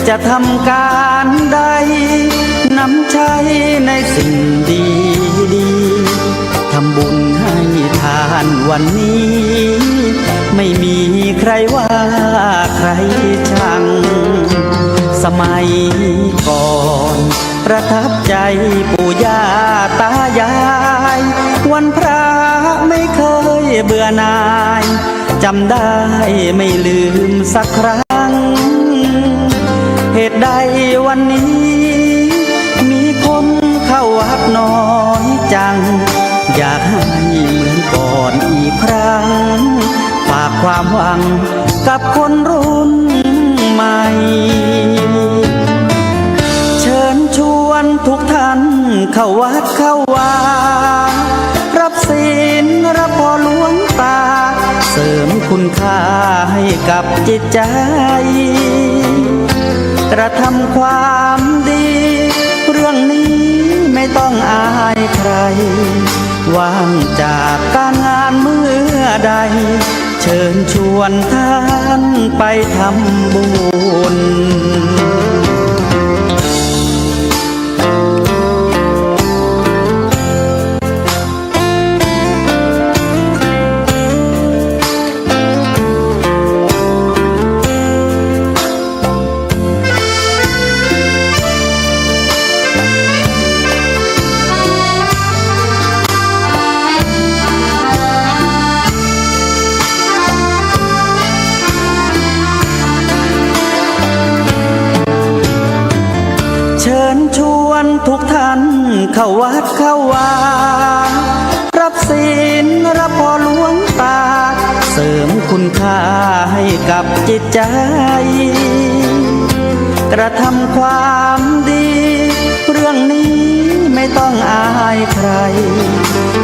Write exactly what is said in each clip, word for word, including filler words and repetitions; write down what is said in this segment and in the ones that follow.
จะทำก๋านใด นำใช้ในสิ่งดีๆ ทำบุญให้ทานวันนี้ ไม่มีใครว่าใครชัง สมัยก่อนประทับใจปู่ย่าตายาย วันพระไม่เคยเบื่อหน่าย จำได้ไม่ลืมสักครั้ง เหตุใดวันนี้ มีคนเข้าวัดน้อยจัง อยากให้เหมือนก่อนอีกครั้ง ฝากความหวังกับคนรุ่นใหม่ เชิญชวนทุกท่านเข้าวัดเข้าวา รับศีลรับพรหลวงตา เสริมคุณค่าให้กับจิตใจ กระทำความดี เรื่องนี้ไม่ต้องอายใคร ว่างจากการงานเมื่อใด เชิญชวนท่านไปทำบุญ เชิญชวนทุกท่านเข้าวัดเข้าวา รับศีลรับพรหลวงตา เสริมคุณค่าให้กับจิตใจ กระทำความดี เรื่องนี้ไม่ต้องอายใคร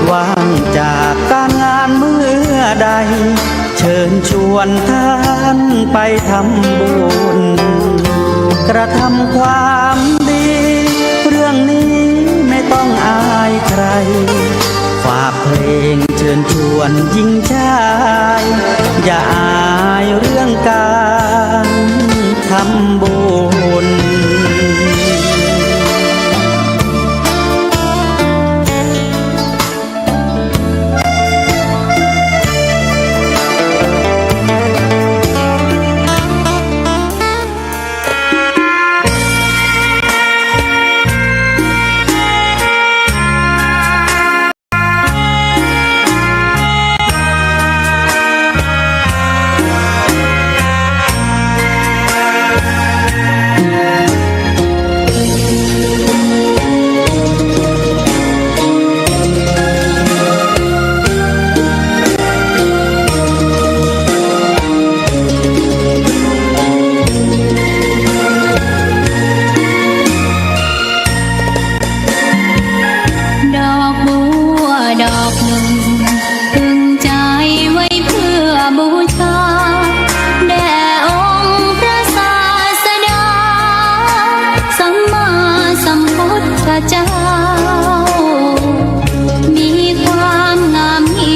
ว่างจากการงานเมื่อใด เชิญชวนท่านไปทำบุญ กระทำความดี เรื่องนี้ไม่ต้องอายใคร ฝากเพลงเชิญชวนหญิงชาย อย่าอายเรื่องการทำบุญ ดอกบัวดอกหนึ่ง ตึงใจไว้เพื่อบูชา แด่องค์พระศาสดา สัมมาสัมพุทธเจ้า มีความงามเงี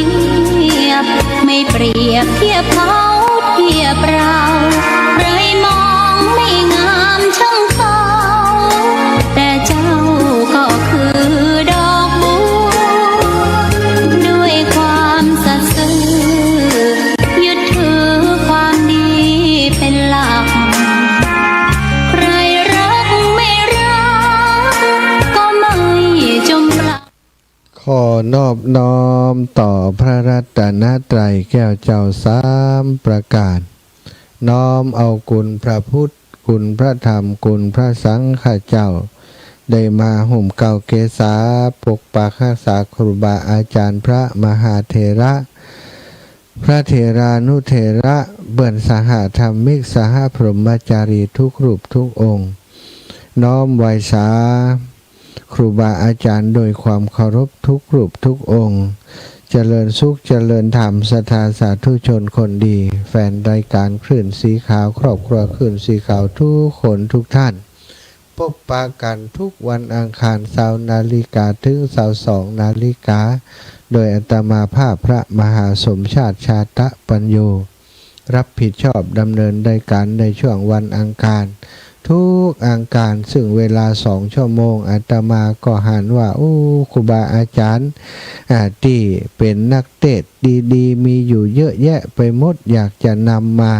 ยบ ไม่เปรียบเทียบเขาเทียบเรา ใครมองไม่งามช่างเขา แต่เจ้าก็คือดอกบัว ด้วยความสัตย์ซื่อ ยึดถือความดีเป็นหลัก ใครรักไม่รัก ก็ไม่จมปลัก ขอนอบน้อมต่อพระรัตนตรัยแก้วเจ้าสามประการ น้อมเอาคุณพระพุทธ คุณพระธรรม คุณพระสังฆเจ้า ได้มาห่มเกล้าเกษา ปกปักรักษาครูบาอาจารย์พระมหาเถระ พระเถรานุเถระ เปื้อนสหธรรมิก สหพรหมจารีทุกรูปทุกองค์ น้อมไหว้สา ครูบาอาจารย์โดยความเคารพทุกรูปทุกองค์ เจริญสุขเจริญธรรม ศรัทธาสาธุชนคนดี แฟนรายการคลื่นสีขาว ครอบครัวคลื่นสีขาวทุกคนทุกท่าน พบปะกันทุกวันอังคาร ซาวนาฬิกา ถึง ซาวสองนาฬิกา โดยอาตมาภาพพระมหาสมชาติ ชาตะปัญโญ รับผิดชอบดำเนินรายการในช่วงวันอังคาร ทุกอังคาร ซึ่งเวลาสองชั่วโมง อาตมาก็หันว่า โอ้ ครูบาอาจ๋ารย์ อ่า ตี้เป๋นนักเตสน์ดีๆ มีอยู่เยอะแยะไปหมด อยากจะนำมา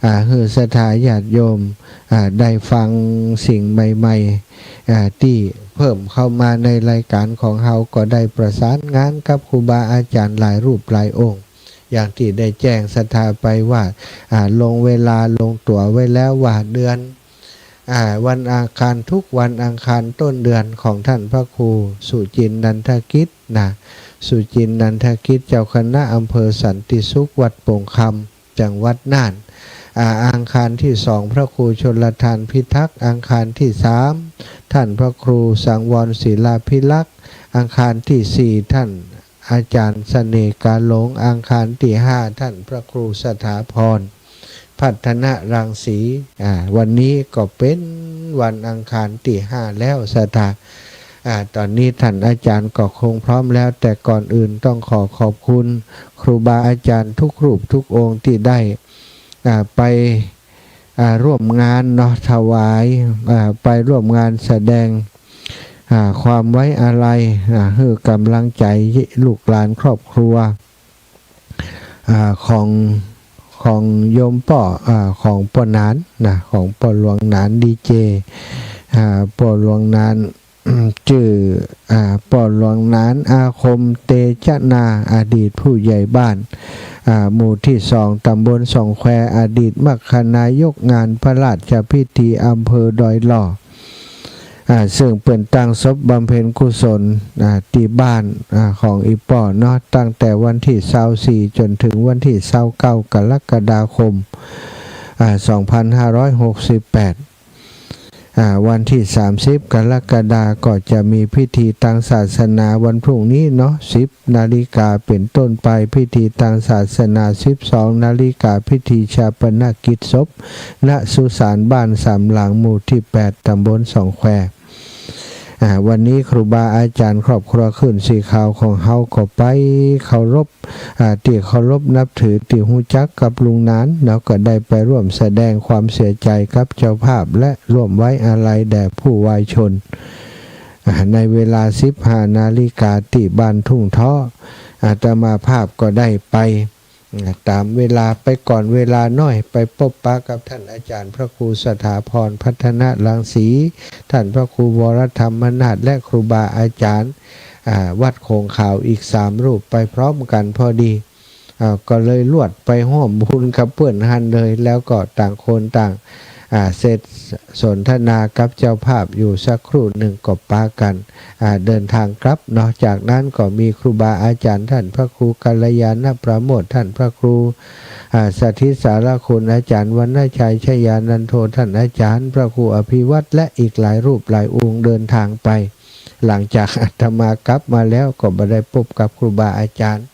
อ่า หื้อศรัทธาญาติโยม อ่า ได้ฟังสิ่งใหม่ๆ อ่า ตี้เพิ่มเข้ามาในรายก๋านของเฮา ก็ได้ประสานงานกับครูบาอาจ๋ารย์หลายรูปหลายองค์ อย่างตี้ได้แจ้งศรัทธาไปว่า อ่า ลงเวลาลงตั๋วไว้แล้วว่าเดือน อ่า วันอังคาร ทุกวันอังคารต้นเดือนของท่านพระครูสุจินต์นันทกิจนะ สุจินต์นันทกิจ เจ้าคณะอำเภอสันติสุข วัดโป่งคำ จังหวัดน่าน อ่า อังคารที่สอง พระครูชลทานพิทักษ์ อังคารที่สาม ท่านพระครูสังวรศิลาภิรักษ์ อังคารที่สี่ ท่านอาจ๋ารย์เสน่ห์กาหลง อังคารที่ห้า ท่านพระครูสถาพร พัฒนรังสี อ่า วันนี้ก็เป๋นวันอังคารที่ห้าแล้วศรัทธา อ่า ต๋อนนี้ท่านอาจ๋ารย์ก็คงพร้อมแล้ว แต่ก่อนอื่นต้องขอขอบคุณครูบาอาจ๋ารย์ทุกรูปทุกองค์ตี้ได้ อ่า ไป อ่า ร่วมงานเนาะ ถวาย อ่า ไปร่วมงานแสดง อ่า ความไว้อาลัย อ่า หื้อก๋ำลังใจ๋ลูกหลานครอบครัว อ่า ของ ของโยมป้อ อ่า ของป้อหนานนะ ของป้อหลวงหนาน ดีเจ อ่า ป้อหลวงหนาน จื้อ อ่า ป้อหลวงหนานอาคมเตชะนา อดีตผู้ใหญ่บ้าน อ่า หมู่ที่สอง ต๋ำบลสองแคว อดีตมรรคนายกงานพระราชพิธีอำเภอดอยหล่อ อ่า ซึ่งเปิ้นตั้งศพบำเพ็ญกุศล อ่า ตี้บ้าน อ่า ของอี่ป้อเนาะ ตั้งแต่วันตี้ซาวสี่จ๋นเถิงวันตี้ซาวเก้า กรกฎาคม อ่า สองพันห้าร้อยหกสิบแปด อ่า วันตี้สามสิบ กรกฎาคม ก็จะมีพิธีตางศาสนาวันพรุ่งนี้เนาะ สิบนาฬิกาเป๋นต้นไป พิธีตางศาสนา สิบสองนาฬิกา พิธีฌาปนกิจศพ ณ สุสานบ้านสามหลัง หมู่ตี้แปด ต๋ำบลสองแคว อ่า วันนี้ครูบาอาจ๋ารย์ครอบครัวคลื่นสีขาวของเฮาก็ไปเคารพ อ่า ตี้เคารพนับถือ ตี้ฮู้จักกับลุงหนาน แล้วก็ได้ไปร่วมแสดงความเสียใจ๋กับเจ้าภาพ และร่วมไว้อาลัยแด่ผู้วายชน อ่า ในเวลาสิบห้านาฬิกา ตี้บ้านทุ่งเทาะ อาตมาภาพก็ได้ไป อ่า ต๋ามเวลาไปก่อนเวลาหน้อย ไปปบปะกับท่านอาจ๋ารย์พระครูสถาพร พัฒนรังสี ท่านพระครูวรธรรมนาถ และครูบาอาจ๋ารย์ อ่า วัดโขงขาวอีกสามรูปไปพร้อมกั๋นพอดี อ่า ก็เลยลวดไปฮ่วมบุญกับเปิ้นหั้นเลย แล้วก็ต่างคนต่าง อ่า เสร็จสนทนากับเจ้าภาพอยู่สักครู่นึ่งก็ปากั๋น อ่า เดินทางกลับเนาะ จากนั้นก็มีครูบาอาจ๋ารย์ท่านพระครูกัลยาณประโมทย์ ท่านพระครู อ่า สถิตสารคุณ อาจ๋ารย์วรรณชัยชยานันโท ท่านอาจ๋ารย์พระครูอภิวัตร และอีกหลายรูปหลายองค์เดินทางไป หลังจากอาตมากลับมาแล้วก็บ่ได้ปบกับครูบาอาจ๋ารย์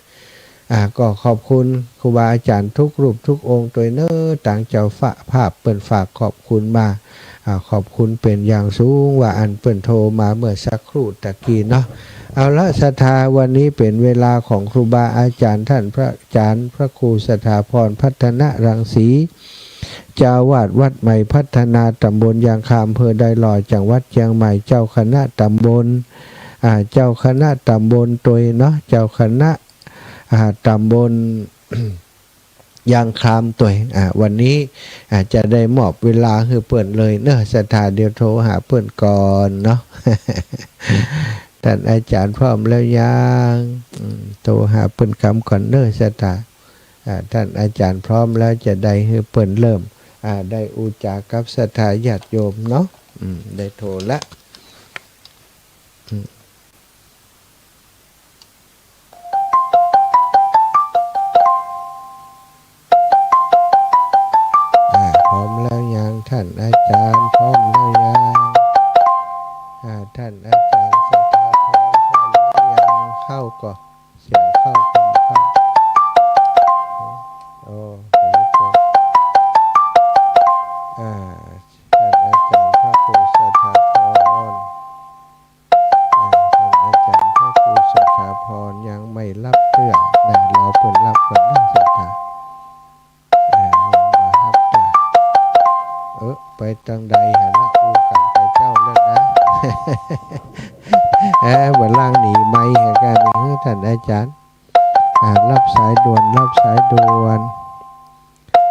อ่า ก็ขอบคุณครูบาอาจ๋ารย์ทุกรูปทุกองค์ตวยเน้อ ตางเจ้าภาพเปิ้นฝากขอบคุณมา อ่า ขอบคุณเป๋นอย่างสูงว่าอันเปิ้นโทรมาเมื่อสักครู่ตะกี้เนาะ เอาละศรัทธา วันนี้เป๋นเวลาของครูบาอาจ๋ารย์ท่านพระอาจ๋ารย์พระครูสถาพร พัฒนรังสี เจ้าอาวาสวัดใหม่พัฒนา ต๋ำบลยางคำ อำเภอดอยหล่อ จังหวัดเจียงใหม่ เจ้าคณะต๋ำบล อ่า เจ้าคณะต๋ำบลตวยเนาะ เจ้าคณะ อ่า ต๋ำบล ยางคำตวย อ่า วันนี้ อ่า จะได้มอบเวลาหื้อเปิ้นเลยเน้อศรัทธา เดี๋ยวโทรหาเปิ้นก่อนเนาะ ท่านอาจ๋ารย์พร้อมแล้วยัง อืม โทรหาเปิ้นกำก่อนเน้อศรัทธา อ่า ท่านอาจ๋ารย์พร้อมแล้วจะได้หื้อเปิ้นเริ่ม อ่า ได้อู้จ๋ากับศรัทธาญาติโยมเนาะ อืม ได้โทรละ อืม อ่า พร้อมแล้วยัง ท่านอาจ๋ารย์พร้อมแล้วยัง อ่า ท่านอาจ๋ารย์สถาพรพร้อมแล้วยัง เข้าก่อ เสียงเข้าก่อ โอ้ อ่า ท่านอาจ๋ารย์พระครูสถาพร อ่า ท่านอาจ๋ารย์พระครูสถาพรยังไม่ฮับเตื้อนะ รอเปิ้นฮับก่อนนะศรัทธา อ่า ยังบ่ฮับเตื้อ โอ เออ ไปตางใดหั้นนะ อู้กั๋นไปเจ้าแล้วนะ เออ บ่าล่างหนีไมค์หั้นก้านี่ เออ ท่านอาจารย์ อ่า รับสายด่วน รับสายด่วน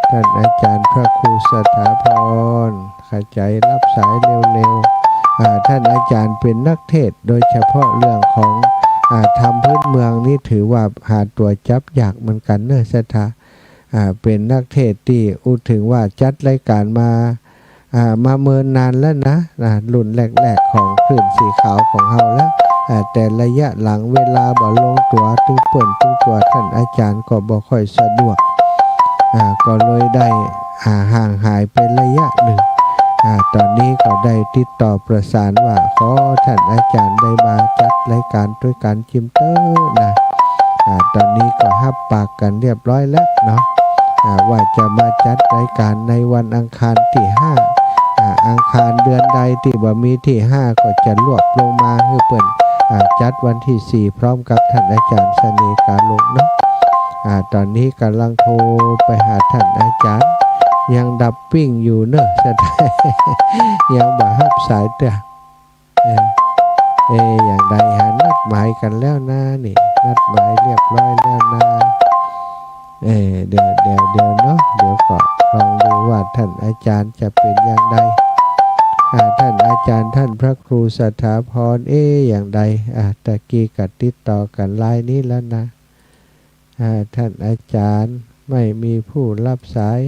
ท่านอาจารย์พระครูสถาพร ขะใจ๋รับสายเร็วๆ อ่า ท่านอาจารย์เป๋นนักเทศน์ โดยเฉพาะเรื่องของ อ่า ธรรมพื้นเมืองนี่ถือว่าหาตั๋วจับยากเหมือนกั๋นเน่อศรัทธา อ่า เป๋นนักเทศน์ตี้อู้เถิงว่าจัดรายก๋านมา อ่า มาเมินนานแล้วนะ อ่า รุ่นแรกๆ ของคลื่นสีขาวของเฮาแล้ว อ่า แต่ระยะหลังเวลาบ่ลงตั๋วตึงเปิ้นตึงตั๋ว ท่านอาจารย์ก็บ่ค่อยสะดวก อ่า ก็เลยได้ อ่า ห่างหายไประยะหนึ่ง อ่า ต๋อนนี้ก็ได้ติดต่อประสานว่าขอท่านอาจารย์ได้มาจัดรายก๋านตวยกั๋น จิมเต๊อะนะ อ่า ต๋อนนี้ก็ฮับปากกั๋นเรียบร้อยแล้วเนาะ อ่า ว่าจะมาจัดรายก๋านในวันอังคารตี้ห้า อ่า อังคารเดือนใดตี้บ่มีตี้ห้า ก็จะรวบลงมาหื้อเปิ้น อ่า จัดวันตี้สี่ พร้อมกับท่านอาจารย์เสน่ห์ กาลงเนาะ อ่า ต๋อนนี้ก่ำลังโทรไปหาท่านอาจารย์ ยังดับปิ้งอยู่เน่อ ยังบ่ฮับสายเตื้อ เออ เออ อย่างใดหานัดหมายกั๋นแล้วนะนี่ นัดหมายเรียบร้อยแล้วนะ เออ เดี๋ยว เดี๋ยว เดี๋ยวเนาะ เดี๋ยวก็ลองดูว่าท่านอาจารย์จะเป๋นอย่างใด อ่า ท่านอาจารย์ ท่านพระครูสถาพร เอ๊ะ อย่างใด อ่า ตะกี้ก็ติดต่อกั๋นไลน์นี้แล้วนะ อ่า ท่านอาจารย์ไม่มีผู้รับสาย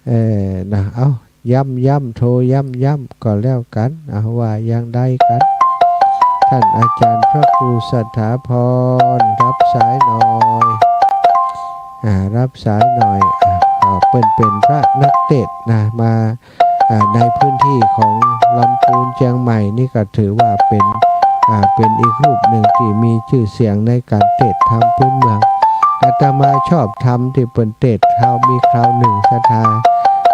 เออ นะ เอ้า ย้ำๆ โทรย้ำๆ ก็แล้วกั๋น เอา ว่าอย่างใดกั๋น ท่านอาจารย์พระครูสถาพร รับสายหน่อย อ่า รับสายหน่อย อ่า อ่า เปิ้นเป๋นพระนักเทศน์นะ มา อ่า ในพื้นตี้ของลำปูนเจียงใหม่นี่ก็ถือว่าเป๋น อ่า เป๋นอีกรูปหนึ่งตี้มีจื้อเสียงในก๋านเทศน์ธรรมพื้นเมือง อาตมาชอบธรรมตี้เปิ้นเทศน์คราว มีคราวหนึ่งศรัทธา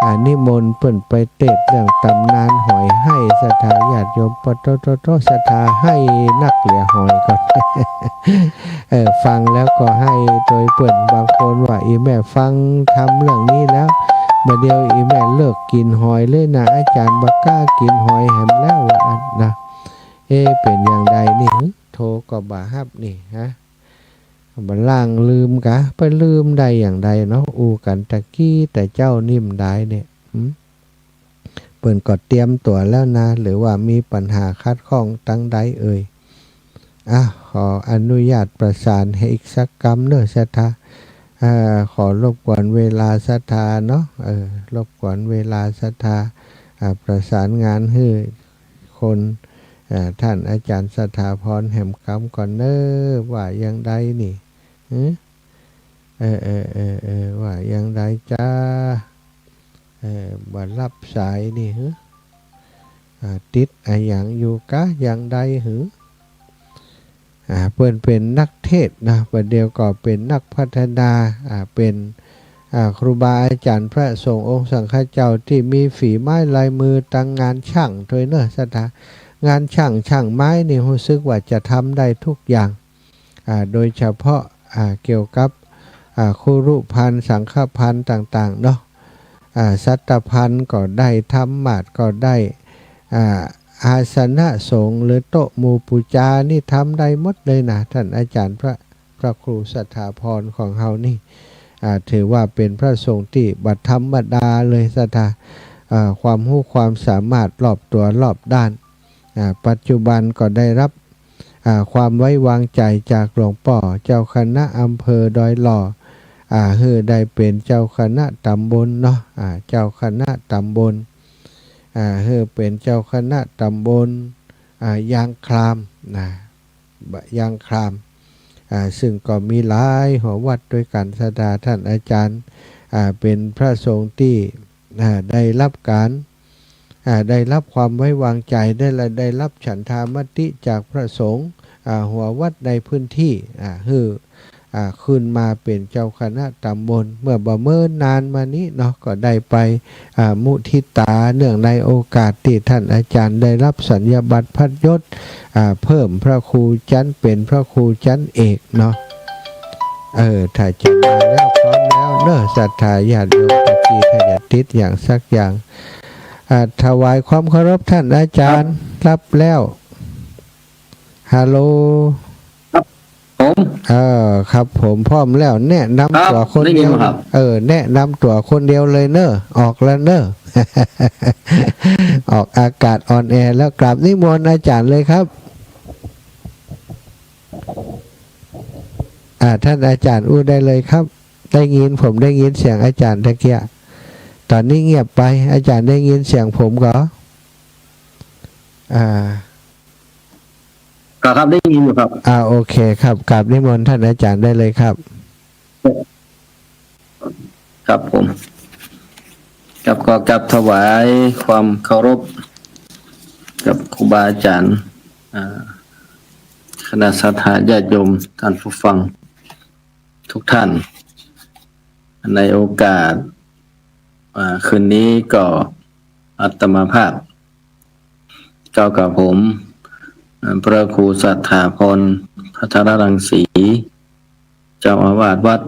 อ่า นิมนต์เปิ้นไปเทศน์เรื่องต๋ำนานหอยไห้ ศรัทธาญาติโยม ปะโตะโตะโตะ ศรัทธาไห้นักเหลือหอยก่อน เออ ฟังแล้วก็ไห้ตวยเปิ้น บางคนว่า อี่แม่ฟังธรรมเรื่องนี้แล้ว บ่าเดี่ยวอี่แม่เลิกกิ๋นหอยเลยนะ อาจ๋ารย์บ่ก้ากิ๋นหอยแหมแล้ว ว่าอั้นนะ เอ๊ะ เป๋นอย่างใดนี่ โทรก็บ่ฮับนี่ฮะ บ่าล่างลืมกา ไปลืมได้อย่างใดเนาะ อู้กั๋นตะกี้แต่เจ๊านิ่มดายเนี่ย หืม เปิ้นก็เตรียมตั๋วแล้วนะ หรือว่ามีปัญหาขัดข้องตางใดเอ่ย อ่ะ ขออนุญาตประสานหื้ออีกสักกำเน่อศรัทธา เอ่อ ขอรบกวนเวลาศรัทธาเนาะ เออ รบกวนเวลาศรัทธา อ่า ประสานงานหื้อคน อ่า ท่านอาจ๋ารย์สถาพรแหมกำก่อนเน่อ ว่าอย่างใดนี่ หือ เออ เออ เออ เออ ว่าอย่างใดจ๊ะ เออ บ่ฮับสายนี่หือ อ่า ติดอะหยังอยู่กา อย่างใดหือ อ่า เปิ้นเป๋นนักเทศน์นะ บ่าเดี่ยวก็เป๋นนักพัฒนา อ่า เป๋น อ่า ครูบาอาจ๋ารย์พระสงฆ์องค์สังฆเจ้าตี้มีฝีไม้ลายมือตางงานช่างตวยเน่อศรัทธา งานช่าง ช่างไม้นี่ฮู้สึกว่าจะทำได้ทุกอย่าง อ่า โดยเฉพาะ อ่า เกี่ยวกับ อ่า คุรุภัณฑ์ สังฆภัณฑ์ต่างๆ เนาะ อ่า สัตตภัณฑ์ก็ได้ ธรรมาสน์ก็ได้ อ่า อาสนะสงฆ์หรือโต๊ะหมู่ปู๋จานี่ทำได้หมดเลยนะ ท่านอาจ๋ารย์พระ พระครูสถาพรของเฮานี่ อ่า ถือว่าเป๋นพระสงฆ์ตี้บ่ธรรมดาเลยศรัทธา อ่า ความฮู้ความสามารถรอบตั๋วรอบด้าน อ่า ปัจจุบันก็ได้รับ อ่า ความไว้วางใจ๋จากหลวงป้อเจ้าคณะอำเภอดอยหล่อ อ่า หื้อได้เป๋นเจ้าคณะต๋ำบลเนาะ อ่า เจ้าคณะต๋ำบล อ่า หื้อเป๋นเจ้าคณะต๋ำบล อ่า ยางคลามนะ บะ ยางคลาม อ่า ซึ่งก็มีหลายหอวัดตวยกั๋นศรัทธา ท่านอาจ๋ารย์ อ่า เป๋นพระสงฆ์ตี้ อ่า ได้รับก๋าน อ่า ได้รับความไว้วางใจ๋ ได้ละ ได้รับฉันทามติจากพระสงฆ์ อ่า หอวัดในพื้นตี้ อ่า หื้อ อ่า ขึ้นมาเป๋นเจ้าคณะต๋ำบล เมื่อบ่เมินนานมานี้เนาะ ก็ได้ไป อ่า มุทิตา เนื่องในโอกาสตี้ท่านอาจ๋ารย์ได้รับสัญญาบัตรพัดยศ อ่า เพิ่มพระครูจั๊น เป๋นพระครูจั๊นเอกเนาะ เออ ถ้าจะมาแล้ว พร้อมแล้ว เนอะ ศรัทธาญาติโยมผู้ตี้ถ้าอยากติดอย่างสักอย่าง อ่า ถวายความเคารพท่านอาจารย์ ครับ รับแล้ว ฮัลโหล ครับ ผม เออ ครับผม พร้อมแล้ว แนะนำ ครับ ตั๋วคนเดียว ได้ยินครับ เออ แนะนำตั๋วคนเดียวเลยเนอะ ออกแล้วเนอะ ออกอากาศออนแอร์แล้ว กราบนิมนต์อาจารย์เลยครับ อ่า ท่านอาจารย์อู้ได้เลยครับ ได้ยิน ผมได้ยินเสียงอาจารย์ตะเกียะ ต๋อนนี้เงียบไป อาจารย์ได้ยินเสียงผมก่อ อ่า ครับ ครับ ได้ยินอยู่ครับ อ่า โอเคครับ กราบนิมนต์ท่านอาจารย์ได้เลยครับ ครับผม ครับ ก็กราบถวายความเคารพกับครูบาอาจารย์ อ่า คณะศรัทธาญาติโยมท่านผู้ฟังทุกท่าน ในโอกาส อ่า คืนนี้ก็อาตมาภาพ เจ้ากับผม อ่า พระครูสัทธาพร ภัทรรังสี เจ้าอาวาสวัด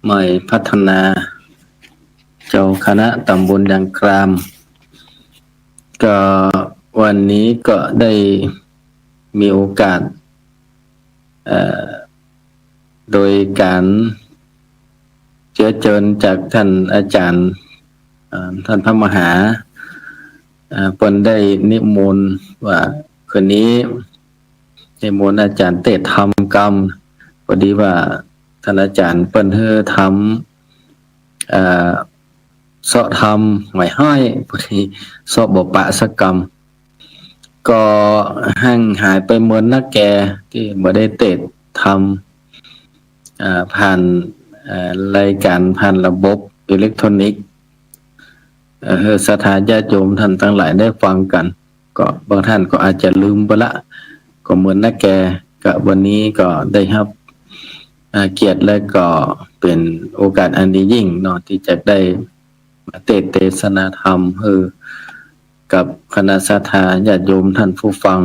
ใหม่พัฒนา เจ้าคณะตำบลยางคราม ก็วันนี้ก็ได้มีโอกาส เอ่อ โดยก๋านเชื้อเจิญจากท่านอาจารย์ เอ่อ ท่านพระมหา เอ่อ เปิ้นได้นิมนต์ว่าคืนนี้นิมนต์อาจารย์เตสน์ธรรมกำ พอดีว่าท่านอาจารย์เปิ้นหื้อทำ เอ่อ เซาะทำหอยห้อย พอดีเซาะบ่ปะสักกำ ก็ห่างหายไปเมินนักแก ตี้บ่ได้เตสน์ธรรม อ่า ผ่าน เอ่อ รายก๋านผ่านระบบอิเล็กทรอนิกส์ เอ่อ หื้อศรัทธาญาติโยมท่านตังหลายได้ฟังกั๋น ก็บางท่านก็อาจจะลืมไปละ ก็เมินนักแก ก็วันนี้ก็ได้ฮับ อ่า เกียรติและก็เป๋นโอกาสอันดียิ่งเนาะ ตี้จะได้มาเตสน์เตสนาธรรมหื้อกับคณะศรัทธาญาติโยมท่านผู้ฟัง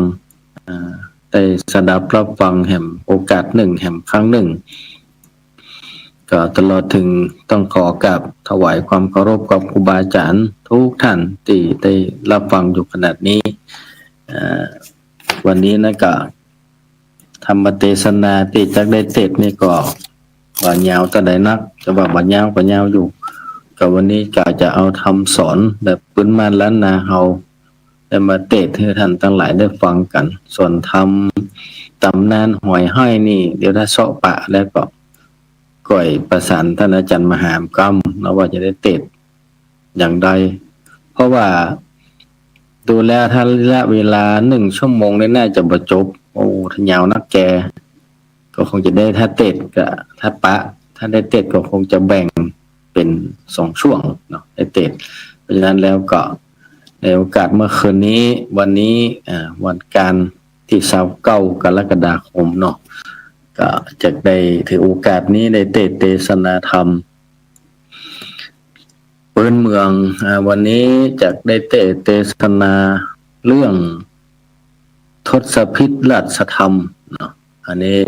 อ่า ได้สดับฮับฟังแหมโอกาสนึ่งแหมครั้งนึ่ง ก็ตลอดเถิงต้องขอกราบถวายความเคารพกับครูบาอาจารย์ทุกท่านตี้ได้ฮับฟังอยู่ขนาดนี้ เอ่อ วันนี้นะก็ ธรรมเตสนาตี้จักได้เตสน์นี่ก็บ่ยาวเต้าใดนัก จะว่าบ่ยาวก็ยาวอยู่ ก็วันนี้กะจะเอาธรรมสอนแบบปื้นบ้านล้านนาเฮา ได้มาเตสน์หื้อท่านตังหลายได้ฟังกั๋น ส่วนธรรมต๋ำนานหอยห้อยนี่ เดี๋ยวถ้าเซาะปะแล้วก็ ก้อยประสานท่านอาจารย์มหา กำเนาะ ว่าจะได้เตสน์อย่างใด เพราะว่าดูแล้วถ้าระยะเวลานึ่งชั่วโมงนี่น่าจะบ่จบ โอ้ ถ้ายาวนักแก ก็คงจะได้ ถ้าเตสน์กับถ้าปะ ถ้าได้เตสน์ก็คงจะแบ่งเป๋นสองช่วงเนาะ ได้เตสน์ เพราะฉะนั้นแล้วก็ในโอกาสเมื่อคืนนี้ วันนี้ อ่า วันอังคาร ตี้ซาวเก้ากรกฎาคมเนาะ ก็จะได้ถือโอกาสนี้ได้เตสน์เตสนาธรรมปื้นเมือง อ่า วันนี้จะได้เตสน์เตสนาเรื่องทศพิธราชธรรมเนาะ อันนี้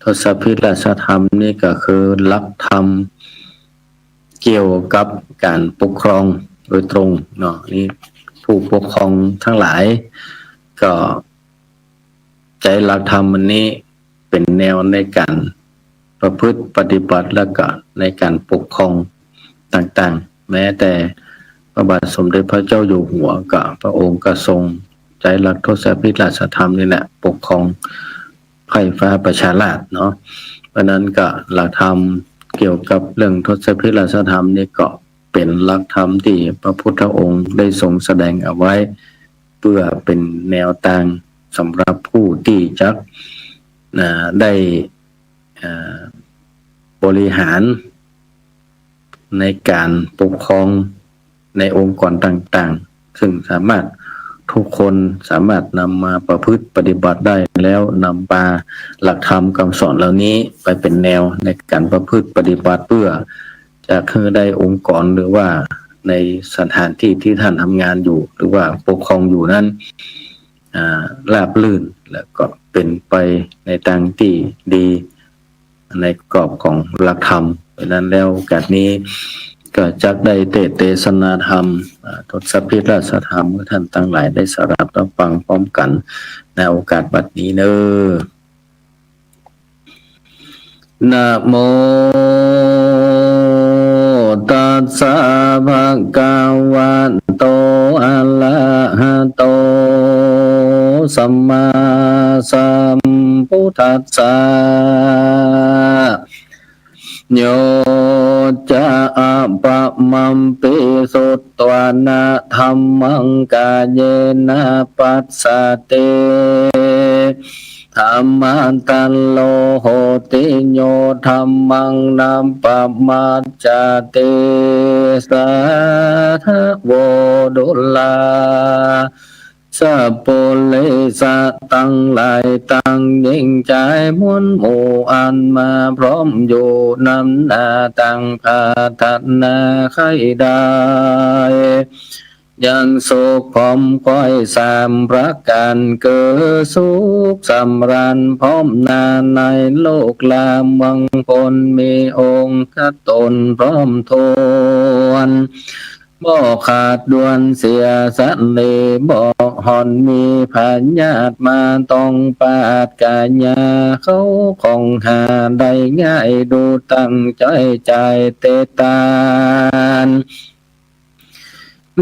ทศพิธราชธรรมนี่ก็คือหลักธรรมเกี่ยวกับก๋านปกครองโดยตรงเนาะ นี่ผู้ปกครองทั้งหลายก็ ใจ๊หลักธรรมอันนี้เป๋นแนวในก๋านประพฤติปฏิบัติ และก็ในก๋านปกครองต่างๆ แม้แต่พระบาทสมเด็จพระเจ้าอยู่หัวก็พระองค์ก็ทรงใจ๊หลักทศพิธราชธรรมนี่แหละปกครองไพร่ฟ้าประชาราษฎร์เนาะ เพราะฉะนั้นก็หลักธรรมเกี่ยวกับเรื่องทศพิธราชธรรมนี่ก็เป๋นหลักธรรมตี้พระพุทธองค์ได้ทรงแสดงเอาไว้ เปื้อเป๋นแนวตางสำหรับผู้ตี้จะ อ่า ได้ อ่า บริหารในก๋านปกครองในองค์กรต่างๆ ซึ่งสามารถ ทุกคนสามารถนำมาประพฤติปฏิบัติได้ แล้วนำมาหลักธรรมคำสอนเหล่านี้ไปเป๋นแนวในก๋านประพฤติปฏิบัติ เปื้อจะหื้อได้องค์กรหรือว่าในสถานที่ตี้ท่านทำงานอยู่ หรือว่าปกครองอยู่นั้น อ่า ราบรื่น แล้วก็เป๋นไปในตางตี้ดี ในกรอบของหลักธรรม นั้นแล้ว โอกาสนี้ก็จักได้เตสน์เตสนาธรรม อ่า ทศพิธราชธรรม หื้อท่านตังหลายได้สดับรับฟังพร้อมกั๋น ในโอกาสบัดนี้เน่อ นะโมตัสสะ ภะคะวะโต อะระหะโต สัมมาสัมพุทธัสสะ โย จะ อะปะมัมปิ สุตวานะ ธัมมัง กาเยนะ ปัสสะติ ธัมมะตะโล โหติ โย ธัมมัง นะปะมัจจาติ สาธะโว ดูรา สะปุริสะตังหลายตัง ญิงจายมวลหมู่ อันมาพร้อมอยู่นำหน้า ตังปรารถนาใค่ได้ ยังสุขผอมใคร่สามประก๋าน คือสุขสำราญพร้อมหน้า ในโลกลาเมืองคน มีองค์คตนพร้อมถ้วน บ่ขาดด่วนเสียสันลี บ่ห่อนมีพยาธิมาต้องปาดก๋ายา เข้าของหาได้ง่าย ดูตั้งใจ๊จ่ายเตตาน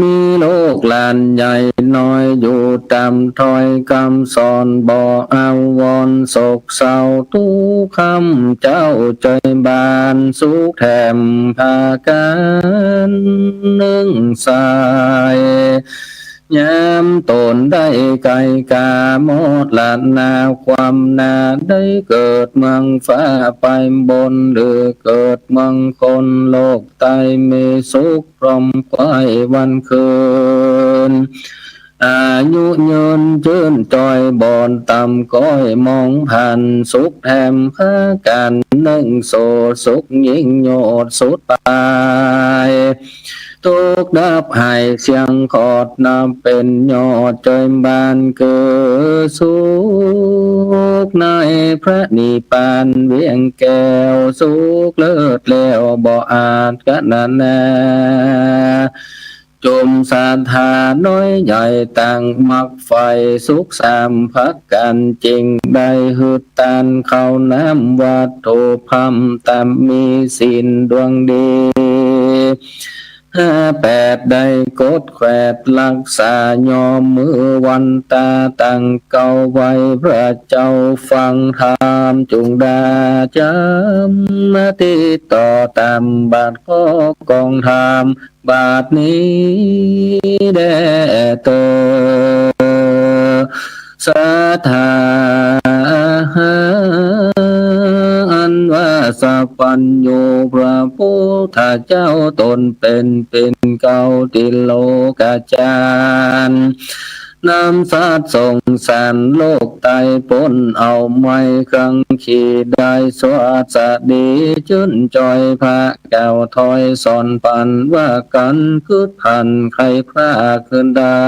มีลูกหลานใหญ่น้อย อยู่ต๋ามถ้อยกำสอน บ่อาวรณ์โศกเศร้า ตุ๊กค่ำเจ้าใจ๋บาน สุขแถมประก๋านนึ่งสาย ยามต๋นได้ไก๋ก๋ามรณาความนา ได้เกิดเมืองฟ้าไปบน หรือเกิดเมืองคน โลกใต้มีสุขพร้อมใคว่วันคืน อายุยืนจื้นจ้อย บ่ต่ำก้อยมองผ่าน สุขแถมประก๋านนึ่งโส สุขยิ่งโยชน์สุดปาย ตุ๊กข์ดับหายเสี้ยงขอด นับเป๋นยอดใจ๋บาน คือสุขในพระนิพพานเวียงแก้ว สุขเลิศแล้วบ่อาจกะนะนา จุมศรัทธาน้อยใหญ่ต่างมักใฝ่ สุขสามประก๋านจึงได้หื้อตานข้าวน้ำวัตถุพร่ำ ต๋ามมีศีลดวงดี ห้าแปดได้กดแขวดรักษา ย่อมมือวันตาตั้งเก๊า ไหว้พระเจ้าฟังธรรม จุ่งได้จ๋ำมาติดต่อต๋ามบาทข้อกองธรรม บาทนี้แด่เตอ ศรัทธา อันว่าสัพพัญญูพระพุทธเจ้าต๋นเป๋น เป๋นเก๊าติโลกาจารย์ นำสัตว์สงสารโลกใต้ป๊นเอาไหม้ เครื่องขีได้สวัสดี จื้นจ้อยพระกล่าวถ้อยสอนปัน ว่ากั๋นกึ๊ดผันใค่พรากคืนได้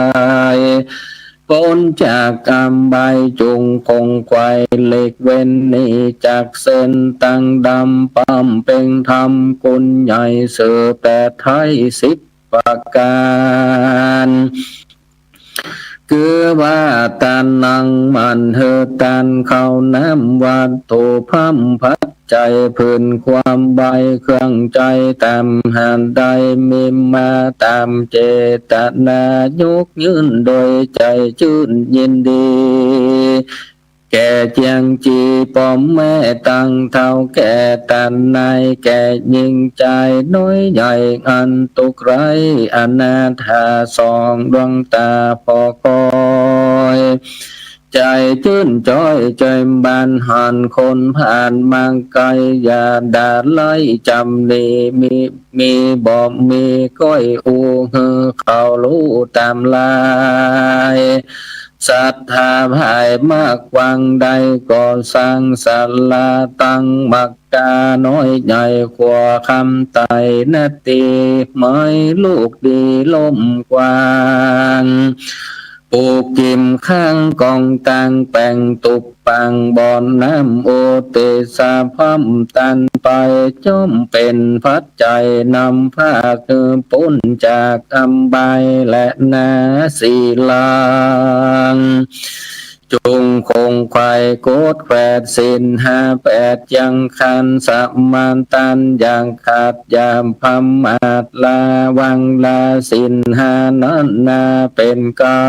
ป๊นจากอบายจุ่งคงไขว่หลีกเว้น หนีจากเส้นตางดำ บำเพ็งธรรมกุณใหญ่ เสอแปดไท้สิบประก๋าน คือว่าตานนั่งมัน หื้อตานข้าวน้ำวัตถุพร่ำ ปัจจัยผืนความใบ เครื่องใจ๊ต๋ามหาได้ มีมาต๋ามเจตนายกยื่น โดยใจ๋จื้นยินดี แก่เจียงจี๋ป้อแม่ตังเฒ่าแก่ ต๋านนายแก่ญิงจายน้อยใหญ่ อันตุ๊กข์ไร้อนาถา สองดวงต๋าผ่อคอย ใจ๋จื้นจ้อยใจ๋บาน หันคนผ่านมาไก๋ อย่าด่าไล่จ๋ำหนี มี มีบ่มีก้อยอู้ หื้อเขาฮู้ต๋ามลาย ศรัทธาผายมากกว้างได้ ก่อสร้างศาลาตั้งมักกาน้อยใหญ่ ขั่วคำไตรนาตี ไม้ลูกดีล้มกว้าง ผูกกิ่มข้างกองตัง แป๋งตุ๊บปังบ่อน้ำ อุทิศสะพร่ำตันไป จ๋อมเป๋นปัจจัยนำพาหื้อป๊นจากอบายแลนา สีลัง จุ่งคงไขว่กวดแขวด ศีลห้าแปดยังขัน สมาทานอย่าขาดอย่าประมาท ละวังละศีลห้านั้นนา เป๋นเก๊า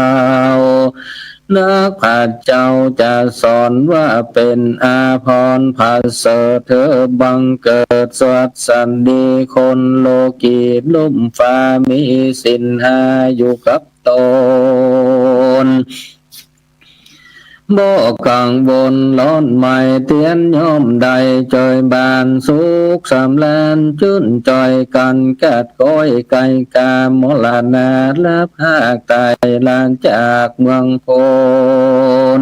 นักปราชญ์เจ้าจะสอนว่าเป๋นอาภรณ์ประเสริฐ หื้อบังเกิดสวัสดีคน โลกีลุ่มฟ้ามีศีลห้าอยู่กับต๋น บ่กังวลฮ้อนไหม้เตียน ย่อมได้เจิยบานสุขสำราญ จื้นจ่อยกั๋นกัดก๊อย ไกลก๋ามรณา ลับฮากต๋ายลาจากเมืองคน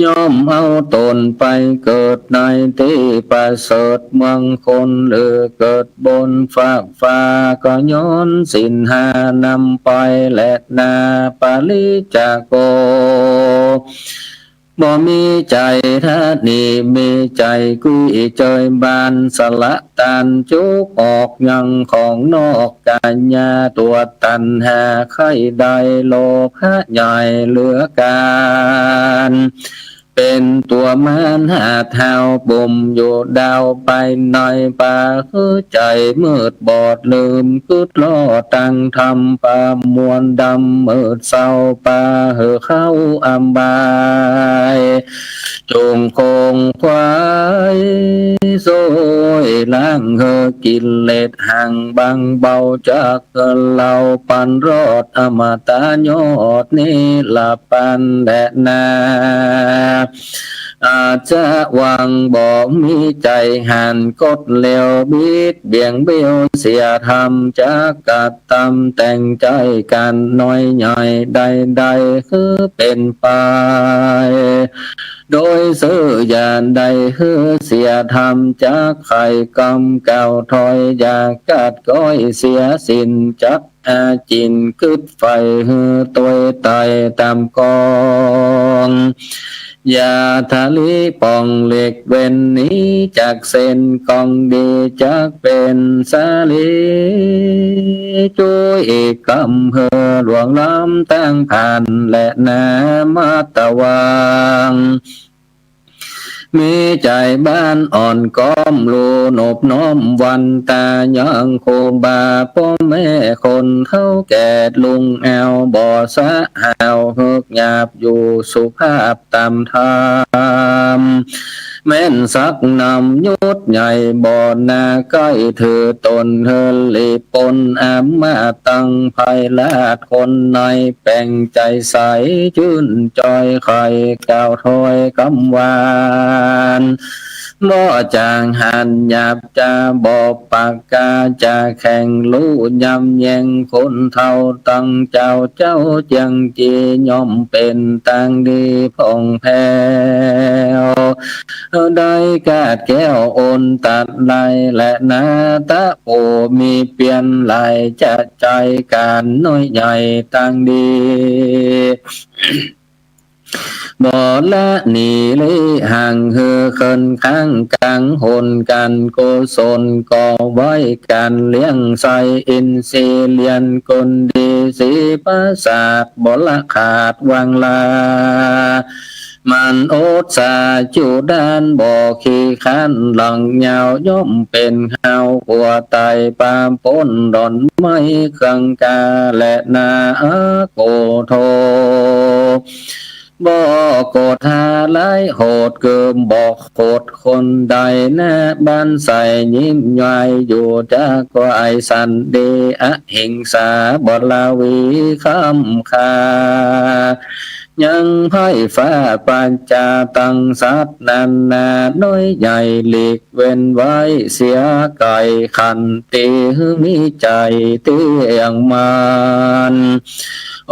ย่อมเอาต๋นไปเกิดในตี้ประเสริฐเมืองคน หรือเกิดบนฟากฟ้า ก็ย้อนศีลห้านำไปแลนา ปริจจโก บ่มีใจ๋ตระหนี่ มีใจ๋กุ้ยเจิยบาน สละตานจุกออกยังของนอก ก๋ายาตั๋วตัณหาใค่ได้ โลภะใหญ่เหลือก๋าน เป๋นตั๋วมารหาเท้า บุ่มอยู่ดาวภายใน ปาหื้อใจ๋มืดบอดลืม กึ๊ดลอดตังธรรม ปะมวลดำมืดเศร้า ปาหื้อเข้าอบาย จุ่งคงไขว่ ซ่อยล้างหื้อกิเลสห่างบางเบา จักหื้อเฮาปันรอด อมตะยอดนิรปันแลนา อาจจะหวังบ่มีใจ๋หัน กดเหลวบิดเบี่ยงเบี้ยวเสียธรรม จักกระตำแต่งใจ๋กั๋น น้อยใหญ่ใดๆ หื้อเป๋นไป โดยซื่ออย่าได้หื้อเสียธรรม จักใค่กำเก่าถอย อย่ากัดก๊อยเสียศีล จัก อาจินกึ๊ดใฝ่หื้อตวยไต่ต๋ามกอง อย่าทะลิป่องหลีกเว้นหนีจากเส้นกองดี จักเป๋นสาลีจุ้ยกำหื้อล่วงล้ำตางผ่านแลนา มัตตวัง มีใจ๋บ้านอ่อนก้อมลู นบน้อมวันตายังครูบาป้อแม่คนเฒ่าแก่ ลุงแอวบ่สะหาว เฮิกหยาบอยู่สุภาพต๋ามธรรม แม่นสักนำยุทธใหญ่บ่นา ใก้ถือต๋นหื้อหลีกป๊น อำมาตย์ตังภัยราษฎร์คนใน แป๋งใจ๋ใสจื้นจ่อย ใค่กล่าวถ้อยกำหวาน บ่จางหันหยาบจาบ่ปากกา จะแข่งลู่ยำแย่งคนเฒ่า ตังเจ้าเจ้าเจียงจี ย่อมเป๋นตางดีผ่องแผ้ว ได้กาดแก้วอนตัดไล่แลนา ตะปูมีเปียนหลาย จะใจ๋ก๋านน้อยใหญ่ตางดี บ่ละหนีหลีห่างหื้อ เคินข้างกลางหนก๋านกุศล ก่อไว้ก๋านเลี้ยงใส่ อินทรีย์เลียนคนดี สีประสาทบ่ละขาดวางลา มันอดสาจุด้านบ่ขี้คร้านหลังยาว ย่อมเป๋นฮาวกั๋วต๋ายปาป๊นดอนไม้เครื่องกาแลนา อโกโธ บ่โกธาร้ายโหด คือบ่โขดคนใด หน้าบ้านใสยิ้มยายอยู่ จักไหว้สันดี อหิงสาบ่ละหวีคำคา ยังไพร่ฟ้าประจาตังสัตว์นานา น้อยใหญ่หลีกเว้นไว้เสียไก๋ ขันติหื้อมีใจ๋เตี้ยงมั่น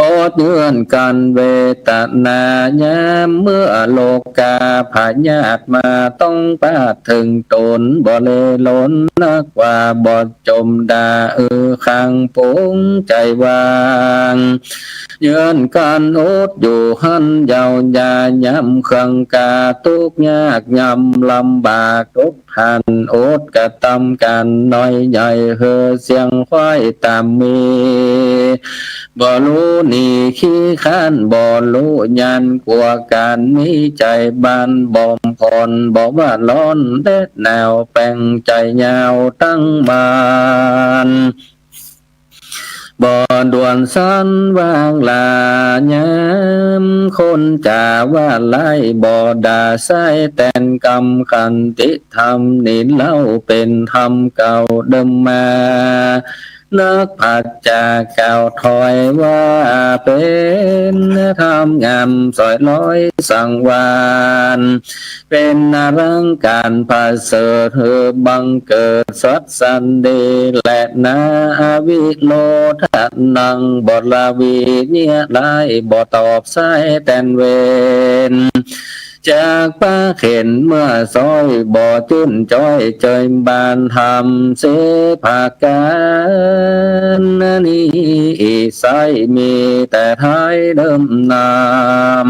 อดเยื่อนกั๋นเวทนายาม เมื่อโรคาพยาธิมา ต้องพลาดเถิงต๋น บ่เลหลนนักว่า บ่จมด่า เออ ขังปงใจ๋วาง เยื่อนกั๋นอดอยู่หั้นยาว อย่าย้ำเครื่องกา ตุ๊กข์ยากย่ำลำบาก ทุกข์ หั้นอดกระตำก๋านน้อยใหญ่ หื้อเสี้ยงควายต๋ามมี บ่ฮู้หนีขี้คร้าน บ่ฮู้ย้านกั๋วก๋าน มีใจ๋บานบ่ผ่อน บ่ว่าฮ้อนแดดหนาว แป๋งใจ๋ยาวตังบ้าน บ่ด่วนสันวางลา ยามคนจ๋าว่าร้าย บ่ด่าใส่แตนกำ ขันติธรรมนี้เล่า เป๋นธรรมเก่าเดิมมา นักปรัชญาเก่าถ้อยว่า เป๋นธรรมงามสวยลอยสังวาล เป๋นอลังก๋านประเสริฐ หื้อบังเกิดสัตย์สันดีแลนา อวิโรธนัง บ่ละวีเยียะร้าย บ่ตอบใส่แตนเวร จากปะเข็ญเมื่อซ้อย บ่จื้นจ้อยเจิยบานธรรมเสพาก๋าน นี้ใส่มีแต่ท้ายเดิมนาม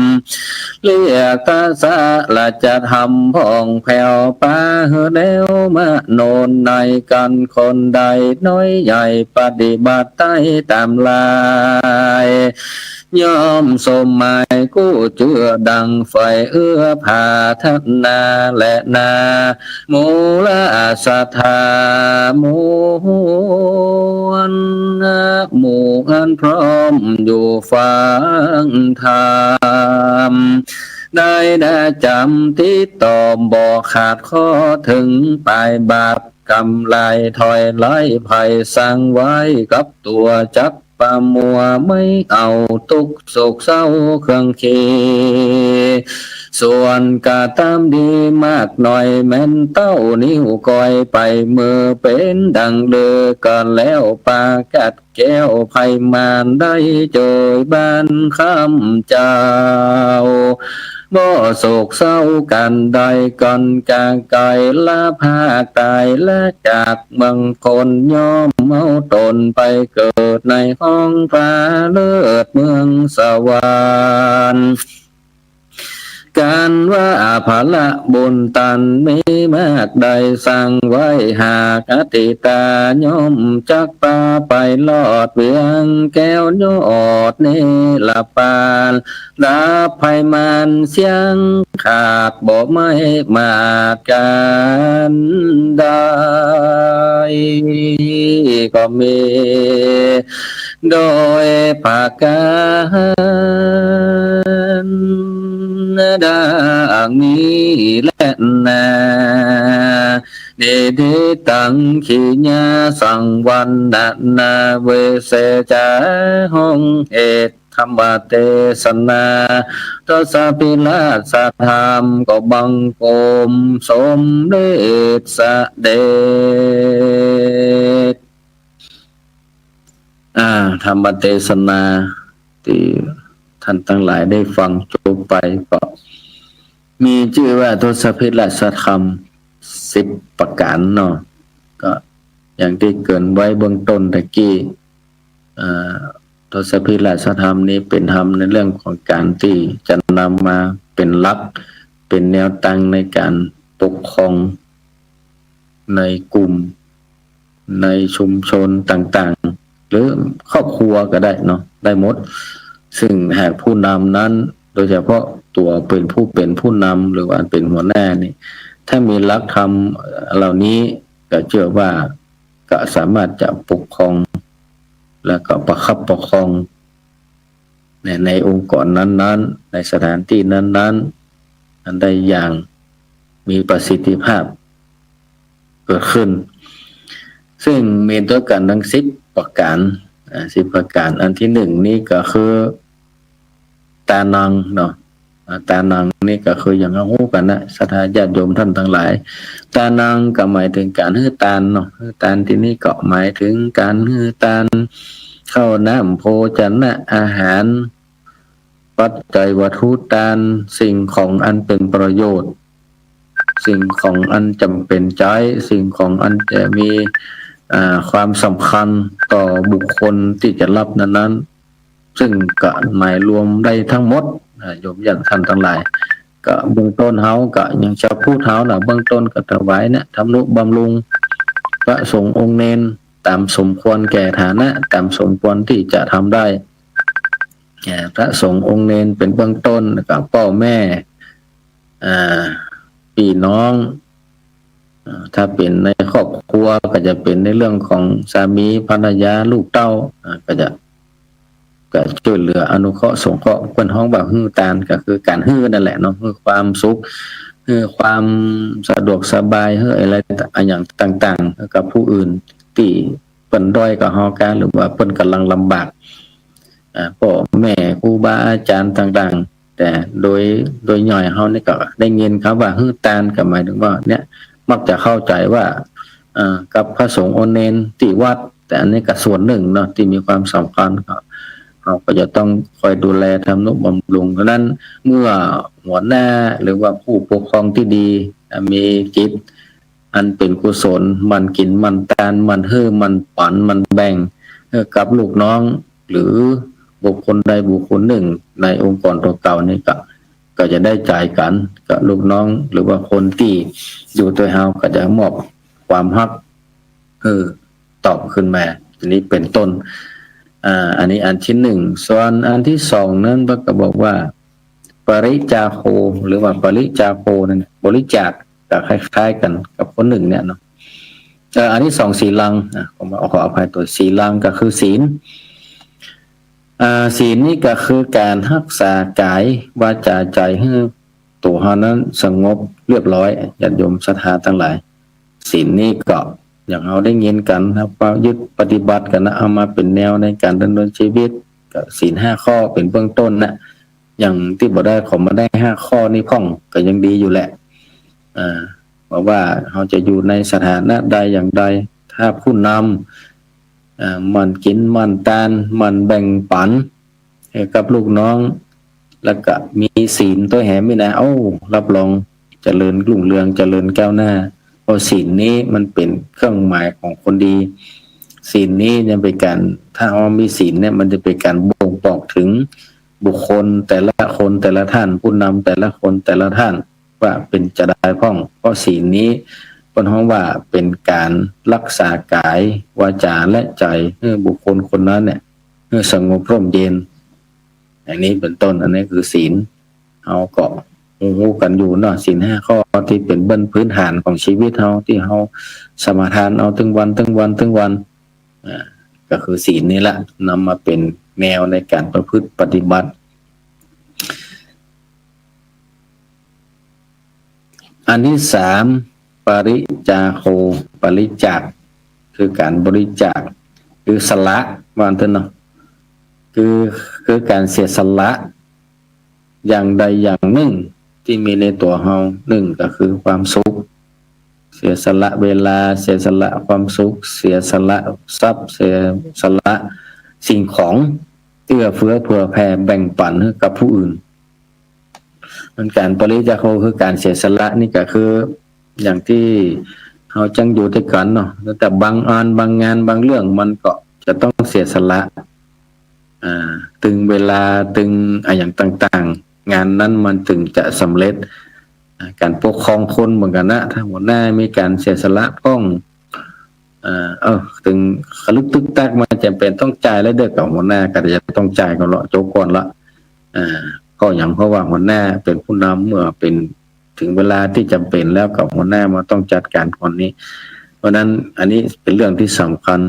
เรียกตสะละจะธรรมผ่องแผ้ว ปาหื้อแนวมโนในกั๋นคนใด น้อยใหญ่ปฏิบัติได้ต๋ามลาย ย่อมสมหมายกู้เจื้อดังไฟ เอื้อผาถนาแลนา หมู่ราษฎา หมู่อัน หมู่อันพร้อมอยู่ฟังธรรม ได้ดาจ๋ำติดต่อบ่ขาดข้อ เถิงปายบาปกรรมลาย ถ้อยร้ายภัยสร้างไว้กับตั๋ว จักปะมัวไม่เอาตุ๊กข์โศกเศร้าเครื่องเค ส่วนกระตำดีมากน้อย แม่นเต้านิ้วก้อยไป เมื่อเป๋นดังลือก็แล้ว ปากัดแก้วภัยมารได้เจยบ้านคำเจ้า บ่โศกเศร้าก๋านใด ก่อนกาไกลละภาคต๋าย ละจากเมืองคน ย่อมเอาต๋นไปเกิดในห้องฟ้าเลิศเมืองสวรรค์ ก๋านว่าผละบุญตานมีมากได้สร้างไว้ หากอติตาย่อมจักปาไปรอด เวียงแก้วยอดเนรปาน ดับภัยมารเสี้ยงขาด บ่ไม่มาดก๋านใดก็มี โดยประก๋านดังนี้แลนา นิฏฐิตัง ขีญาสัง วรรณนา วิเศษจา ห้องเหตุ ธรรมเตสนา ทศพิราชธรรม ก็บังคมสมเด็จเสด็จ อ่า ธรรมเตสนาตี้ต้านตังหลายได้ฟังจบไป ก็มีจื้อว่าทศพิราชธรรมสิบประก๋านเนาะ ก็อย่างตี้เกริ่นไว้เบื้องต้นตะกี้ อ่า ทศพิราชธรรมนี้เป๋นธรรมในเรื่องของก๋านตี้จะนำมาเป๋นหลัก เป๋นแนวตังในก๋านปกครองในกลุ่ม ในชุมชนต่างๆ หรือครอบครัวก็ได้เนาะ ได้หมด ซึ่งหากผู้นำนั้น โดยเฉพาะตั๋วเป๋นผู้เป๋นผู้นำ หรือว่าเป๋นหัวหน้านี่ ถ้ามีหลักธรรมเหล่านี้ ก็เจื้อว่าก็สามารถจะปกครอง แล้วก็ประคับประคอง ใน ในองค์กรนั้นๆ ในสถานตี้นั้นๆ อันได้อย่างมีประสิทธิภาพเกิดขึ้น ซึ่งมีด้วยกั๋นตังสิบประก๋าน อ่า สิบประก๋าน อันตี้หนึ่งนี้ก็คือ ตานังเนาะ อ่า ตานังนี่ก็คืออย่างเฮาฮู้กั๋นนะ ศรัทธาญาติโยมต้านตังหลาย ตานังก็หมายเถิงก๋านหื้อตานเนาะ หื้อตานตี้นี่ก็หมายเถิงก๋านหื้อตาน ข้าวน้ำโภชนะอาหาร ปัจจัยวัตถุตาน สิ่งของอันเป็นประโยชน์ สิ่งของอันจ๋ำเป๋นใจ๊ สิ่งของอันจะมี อ่า ความสำคัญต่อบุคคลตี้จะฮับนั้นๆ ซึ่งก็หมายรวมได้ทั้งหมด อ่า โยมญาติต้านตังหลาย ก็เบื้องต้นเฮาก็ยังจะพูดเฮาน่ะ เบื้องต้นก็ถวายเนี่ย ทำนุบำรุงพระสงฆ์องค์เณร ต๋ามสมควรแก่ฐานะ ต๋ามสมควรตี้จะทำได้ แก่พระสงฆ์องค์เณรเป๋นเบื้องต้น แล้วก็ป้อแม่ อ่า ปี้น้อง อ่า ถ้าเป๋นในครอบครัวก็จะเป๋นในเรื่องของสามี ภรรยา ลูกเต้า อ่า ก็จะ ก็จ้วยเหลืออนุเคราะห์สงเคราะห์ เปิ้นฮ้องว่าหื้อตาน ก็คือก๋านหื้อนั่นแหละเนาะ หื้อความสุข หื้อความสะดวกสบาย หื้ออะไรอะหยังต่างๆ กับผู้อื่นตี้เปิ้นด้อยกว่าเฮาก้า หรือว่าเปิ้นก่ำลังลำบาก อ่า ป้อแม่ ครูบาอาจ๋ารย์ต่างๆ แต่โดย โดยย่อยเฮานี่ก็ได้ยินกำว่าหื้อตาน ก็หมายถึงว่าเนี่ย มักจะเข้าใจ๋ว่า เอ่อ กับพระสงฆ์องค์เณรตี้วัด แต่อันนี้ก็ส่วนนึ่งเนาะ ตี้มีความสำคัญ ก็ เฮาก็จะต้องคอยดูแลทำนุบำรุง เพราะฉะนั้นเมื่อหัวหน้าหรือว่าผู้ปกครองตี้ดี อ่า มีจิตอันเป๋นกุศล หมั่นกิ๋น หมั่นตาน หมั่นหื้อ หมั่นปั๋น หมั่นแบ่ง เอ่อ กับลูกน้อง หรือบุคคลใดบุคคลนึ่งในองค์กรตั๋วเก่านี่ก็ ก็จะได้ใจ๋กั๋น กับลูกน้อง หรือว่าคนตี้อยู่ตวยเฮาก็จะมอบความฮัก เออ ตอบขึ้นมา อันนี้เป๋นต้น อ่า อันนี้อันตี้นึ่ง ส่วนอันตี้สองนั้นเปิ้นก็บอกว่า ปริจจาโค หรือว่าปริจจาโคนั่นน่ะ บริจาค ก็คล้ายๆ กั๋นกับคนนึ่งเนี่ยเนาะ เอ่อ อันตี้สอง ศีลัง อ่ะ ผมขออภัย ตัวศีลังก็คือศีล อ่า ศีลนี่ก็คือก๋านฮักษากาย วาจา ใจ๋ หื้อตั๋วเฮานั้นสงบเรียบร้อย ญาติโยมศรัทธาตังหลาย ศีลนี่ก็อย่างเฮาได้ยินกั๋นนะ ว่ายึดปฏิบัติกั๋นนะ เอามาเป๋นแนวในก๋านดำเนินชีวิต ก็ศีลห้าข้อเป๋นเบื้องต้นนะ อย่างตี้บ่ได้ขอมาได้ห้าข้อนี้พ่องก็ยังดีอยู่แหละ อ่า เพราะว่าเฮาจะอยู่ในสถานะใดอย่างใด ถ้าผู้นำ อ่า หมั่นกิ๋น หมั่นตาน หมั่นแบ่งปั๋น ให้กับลูกน้อง แล้วก็มีศีลตวยแหมนี่นะ โอ้ รับรองเจริญรุ่งเรือง เจริญก้าวหน้า เพราะศีลนี้มันเป๋นเครื่องหมายของคนดี ศีลนี้ยังเป๋นก๋าน ถ้าเฮามีศีลเนี่ย มันจะเป๋นก๋านบ่งบอกถึงบุคคลแต่ละคนแต่ละท่าน ผู้นำแต่ละคนแต่ละท่าน ว่าเป๋นจาใดพ่อง เพราะศีลนี้เปิ้นฮ้องว่าเป๋นก๋านฮักษากาย วาจา และใจ๋ หื้อบุคคลคนนั้นเนี่ย หื้อสงบร่มเย็น อย่างนี้เป๋นต้น อันนี้คือศีล เฮาก็ฮู้กั๋นอยู่เนาะ ศีลห้าข้อตี้เป๋นเบื้องพื้นฐานของชีวิตเฮา ตี้เฮาสมาทานเอาตึงวัน ตึงวัน ตึงวัน อ่า ก็คือศีลนี่แหละ นำมาเป๋นแนวในก๋านประพฤติปฏิบัติ อันตี้สาม ปริจาโค บริจาค คือก๋านบริจาค คือสละ ว่าอั้นเถอะเนาะ คือ คือก๋านเสียสละ อย่างใดอย่างนึ่งตี้มีในตั๋วเฮา นึ่งก็คือความสุข เสียสละเวลา เสียสละความสุข เสียสละทรัพย์ เสียสละสิ่งของ เอื้อเฟื้อเผื่อแผ่แบ่งปั๋นหื้อกับผู้อื่น มันก๋านปริจาโคคือก๋านเสียสละนี่ก็คือ อย่างตี้เฮาจั้งอยู่ตวยกั๋นเนาะ แต่บางอันบางงานบางเรื่องมันก็จะต้องเสียสละ อ่า ตึงเวลา ตึงอะหยังต่างๆ งานนั้นมันตึงจะสำเร็จ อ่า ก๋านปกครองคนเหมือนกั๋นนะ ถ้าหัวหน้ามีก๋านเสียสละพ่อง อ่า เออ ตึงกระลึกตึกตักมาจ๋ำเป๋นต้องจ่ายแล้วเด้อ กับหัวหน้าก็จะต้องจ่ายก่อนละ โจ๊กก่อนละ อ่า เพราะหยัง เพราะว่าหัวหน้าเป๋นผู้นำ เมื่อเป๋น ถึงเวลาตี้จ๋ำเป๋นแล้ว กับหัวหน้ามาต้องจัดก๋านก่อนนี้ เพราะฉะนั้นอันนี้เป๋นเรื่องตี้สำคัญ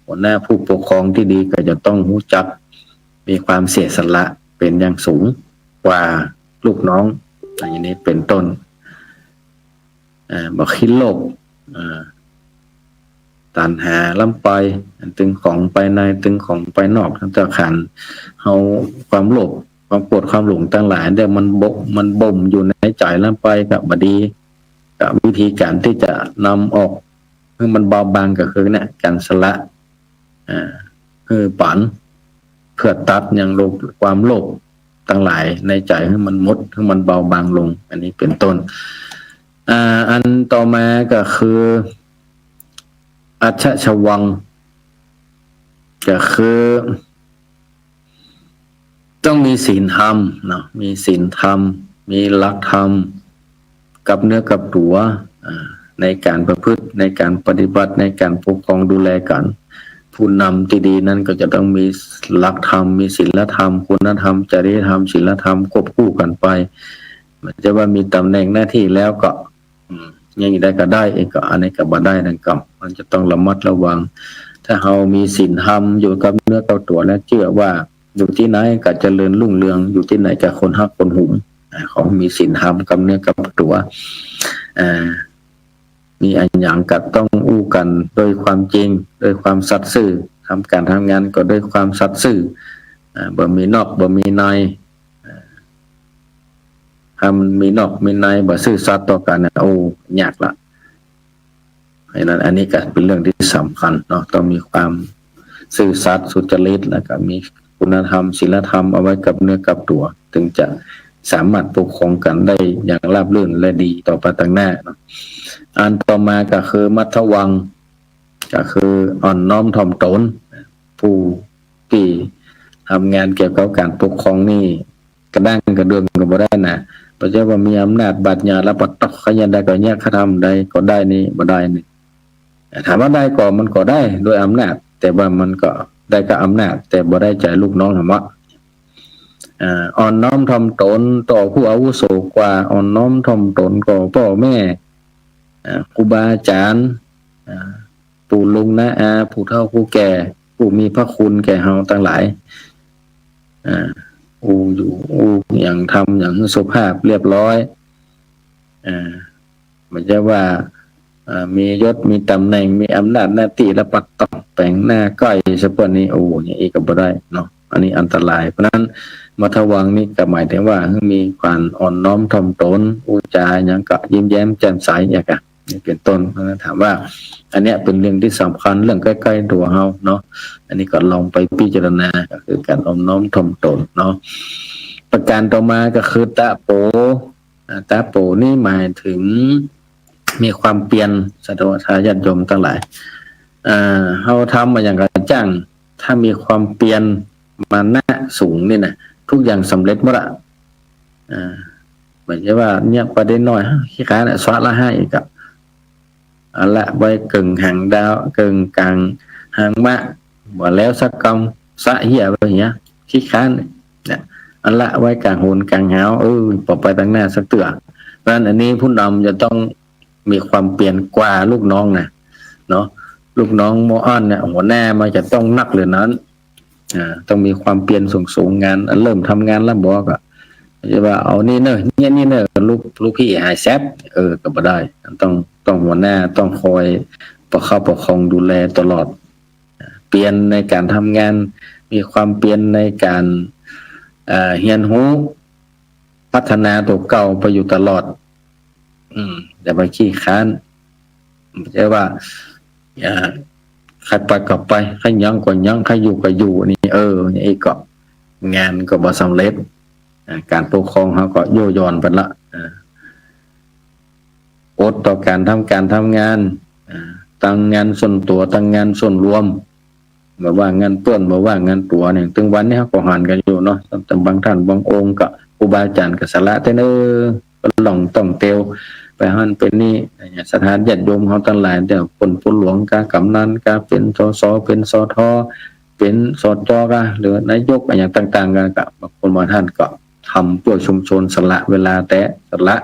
หัวหน้าผู้ปกครองตี้ดีก็จะต้องฮู้จักมีความเสียสละเป๋นอย่างสูงกว่าลูกน้อง อย่างนี้เป๋นต้น อ่า บ่ขี้โลภ อ่า ตัณหาล้ำไป ตึงของภายใน ตึงของภายนอก ทั้งเจ้าขัน เฮาความโลภ ความโกรธ ความหลงตังหลายเนี่ยมันบก มันบ่มอยู่ในใจ๋ล้ำไปก็บ่ดี ก็วิธีก๋านตี้จะนำออกหื้อมันเบาบางก็คือเนี่ย ก๋านสละ อ่า หื้อปั๋น เปื้อตัดยังโลภ ความโลภตังหลายในใจ๋หื้อมันหมด หื้อมันเบาบางลง อันนี้เป๋นต้น อ่า อันต่อมาก็คือ อัจฉะวัง ก็คือ ต้องมีศีลธรรมเนาะ มีศีลธรรม มีหลักธรรม กับเนื้อกับตั๋ว อ่า ในก๋านประพฤติ ในก๋านปฏิบัติ ในก๋านปกครองดูแลกั๋น ผู้นำตี้ดีนั้นก็จะต้องมีหลักธรรม มีศีลธรรม คุณธรรม จริยธรรม ศีลธรรม ควบคู่กั๋นไป บ่ใจ้ว่ามีต๋ำแหน่งหน้าตี้แล้วก็ อืม อย่างนี้ได้ก็ได้ เอ๊ะ ก็อันนี้ก็บ่ได้นั่นก็ มันจะต้องระมัดระวัง ถ้าเฮามีศีลธรรมอยู่กับเนื้อกับตั๋วแล้ว เจื้อว่าอยู่ตี้ไหนก็เจริญรุ่งเรือง อยู่ตี้ไหนก็คนฮักคนหุม อ่า ของมีศีลธรรมกับเนื้อกับตั๋ว อ่า มีอะหยังก็ต้องอู้กั๋นโดยความจริง โดยความสัตย์ซื่อ ทำก๋านทำงานก็ด้วยความสัตย์ซื่อ อ่า บ่มีนอก บ่มีใน อ่า ถ้ามันมีนอกมีใน บ่ซื่อสัตย์ต่อกั๋นนะ โอ้ ยากละ เพราะฉะนั้นอันนี้ก็เป๋นเรื่องตี้สำคัญเนาะ ต้องมีความซื่อสัตย์สุจริต แล้วก็มีคุณธรรม ศีลธรรมเอาไว้กับเนื้อกับตั๋ว ถึงจะสามารถปกครองกั๋นได้อย่างราบรื่นและดีต่อไปตางหน้าเนาะ อันต่อมาก็คือมัทวัง ก็คืออ่อนน้อมถ่อมต๋น ผู้ตี้ทำงานเกี่ยวกับก๋านปกครองนี่ กระด้างกระเดื่องก็บ่ได้นะ บ่ใจ้ว่ามีอำนาจบาดใหญ่แล้วปะต๊อก ใค่เยียะใดก็เยียะ ใค่ทำใดก็ได้นี่ บ่ได้นี่ ถามว่าได้ก่อ มันก็ได้โดยอำนาจ แต่ว่ามันก็ได้กับอำนาจ แต่บ่ได้ใจ๋ลูกน้องธรรมะ อ่า อ่อนน้อมถ่อมต๋นต่อผู้อาวุโสกว่า อ่อนน้อมถ่อมต๋นต่อป้อแม่ อ่า ครูบาอาจ๋ารย์ อ่า ปู่ลุงน้าอา ผู้เฒ่าผู้แก่ ผู้มีพระคุณแก่เฮาตังหลาย อ่า อู้อยู่ อู้หยัง ทำหยังหื้อสุภาพเรียบร้อย อ่า บ่ใจ้ว่า อ่า มียศ มีต๋ำแหน่ง มีอำนาจหน้าตี้ แล้วปะต๊อกแป๋งหน้าก้อยซะเปิ้นนี่ โอ้ อย่างอี้ก็บ่ได้เนาะ อันนี้อันตราย เพราะฉะนั้น มัทวังนี่ก็หมายถึงว่า หื้อมีความอ่อนน้อมถ่อมต๋น อู้จ๋าหยังก็ยิ้มแย้มแจ่มใส อย่างกะ นี่เป๋นต้น เพราะฉะนั้นถามว่า อันเนี้ยเป๋นเรื่องตี้สำคัญ เรื่องใก้ๆ ตั๋วเฮาเนาะ อันนี้ก็ลองไปพิจารณา ก็คือก๋านอ่อนน้อมถ่อมต๋นเนาะ ประก๋านต่อมาก็คือตะโป อ่า ตะโปนี่หมายถึงมีความเปียร ศรัทธาญาติโยมตังหลาย อ่า เฮาทำอะหยังก็จ้าง ถ้ามีความเปียร มานะสูงนี่นะ ทุกอย่างสำเร็จหมดละ อ่า บ่ใจ้ว่าเยียะไปได้น้อย ขี้คร้านอะ สะละห้าอีกอะ เอาละ ไว้เกิ่งหางดาว เกิ่งก๋างหางมะ บ่แล้วสักกำ สะเหียไปอย่างเงี้ย ขี้คร้านเนี่ย เอาละ ไว้ก๋างโหนก๋างหาว เออ บ่ไปตางหน้าสักเตื้อ เพราะฉะนั้นอันนี้ผู้นำจะต้องมีความเปียรกว่าลูกน้องนะ เนาะ ลูกน้องบ่อั้นเนี่ย หัวหน้ามันจะต้องนักเหลือนั้น อ่า ต้องมีความเปียรสูงๆ งาน อันเริ่มทำงานแล้วบ่ก็ จะว่าเอานี่เน่อ เยียะนี่เน่อ ลูก ลูกพี่หายแซบ เออ ก็บ่ได้ ต้อง ต้องหัวหน้า ต้องคอยประคับประคองดูแลตลอด เปียรในก๋านทำงาน มีความเปียรในก๋าน เอ่อ เฮียนฮู้ พัฒนาตั๋วเก่าไปอยู่ตลอด อืม อย่าไปขี้คร้าน บ่ใจ้ว่า อ่า ใค่ไปก็ไป ใค่ยั้งก็ยั้ง ใค่อยู่ก็อยู่ นี่ เออ นี่ก็ งานก็บ่สำเร็จ อ่า ก๋านปกครองเฮาก็ย่อหย่อนไปละ อ่า อดต่อก๋านทำก๋านทำงาน อ่า ตังงานส่วนตั๋ว ตังงานส่วนรวม บ่ว่างานเปื้อน บ่ว่างานตั๋วเนี่ย ตึงวันนี้เฮาก็หันกั๋นอยู่เนาะ แต่บางต้านบางองค์ก็ ครูบาอาจ๋ารย์ก็สละเต๊อะเน่อ ก็ล่องต้องเตียว ไปหั้นไปนี่ ศรัทธาญาติโยมเฮาตังหลาย แต่เปิ้นผู้หลวงกา ก๋ำนันกา เป๋น สส เป๋น สท เป๋น สจ กา หรือนายกอะหยังต่างๆ กา ก็บางคนบางต้านก็ทำเปื้อชุมชน สละเวลาแต๊ สละ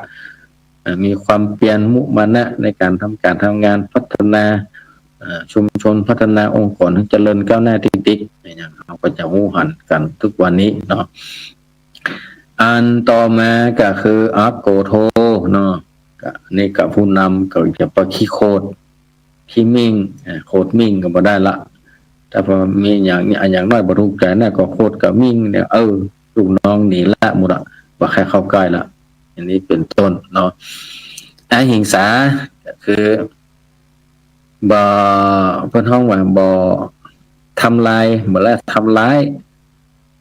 เอ่อ มีความเปียรมุมานะในก๋านทำก๋านทำงาน พัฒนา เอ่อ ชุมชน พัฒนาองค์กรหื้อเจริญก้าวหน้าติ๊กๆ อย่างเฮาก็จะฮู้หันกั๋นตึกวันนี้เนาะ อันต่อมาก็คืออัปโกโธเนาะ ก็นี่ก็ผู้นำก็จะไปขี้โขด ขี้มิ่ง อ่า โขดมิ่งก็บ่ได้ละ ถ้าว่ามีอย่างนี้ อ่ะ อย่างน้อยบ่ถูกใจ๋นะ ก็โขดกับมิ่งเนี่ย เออ ลูกน้องหนีละหมดละ บ่ใค่เข้าใก้ละ อย่างนี้เป๋นต้นเนาะ อหิงสา ก็คือ บ่ เปิ้นฮ้องว่าบ่ ทำลาย บ่ละทำร้าย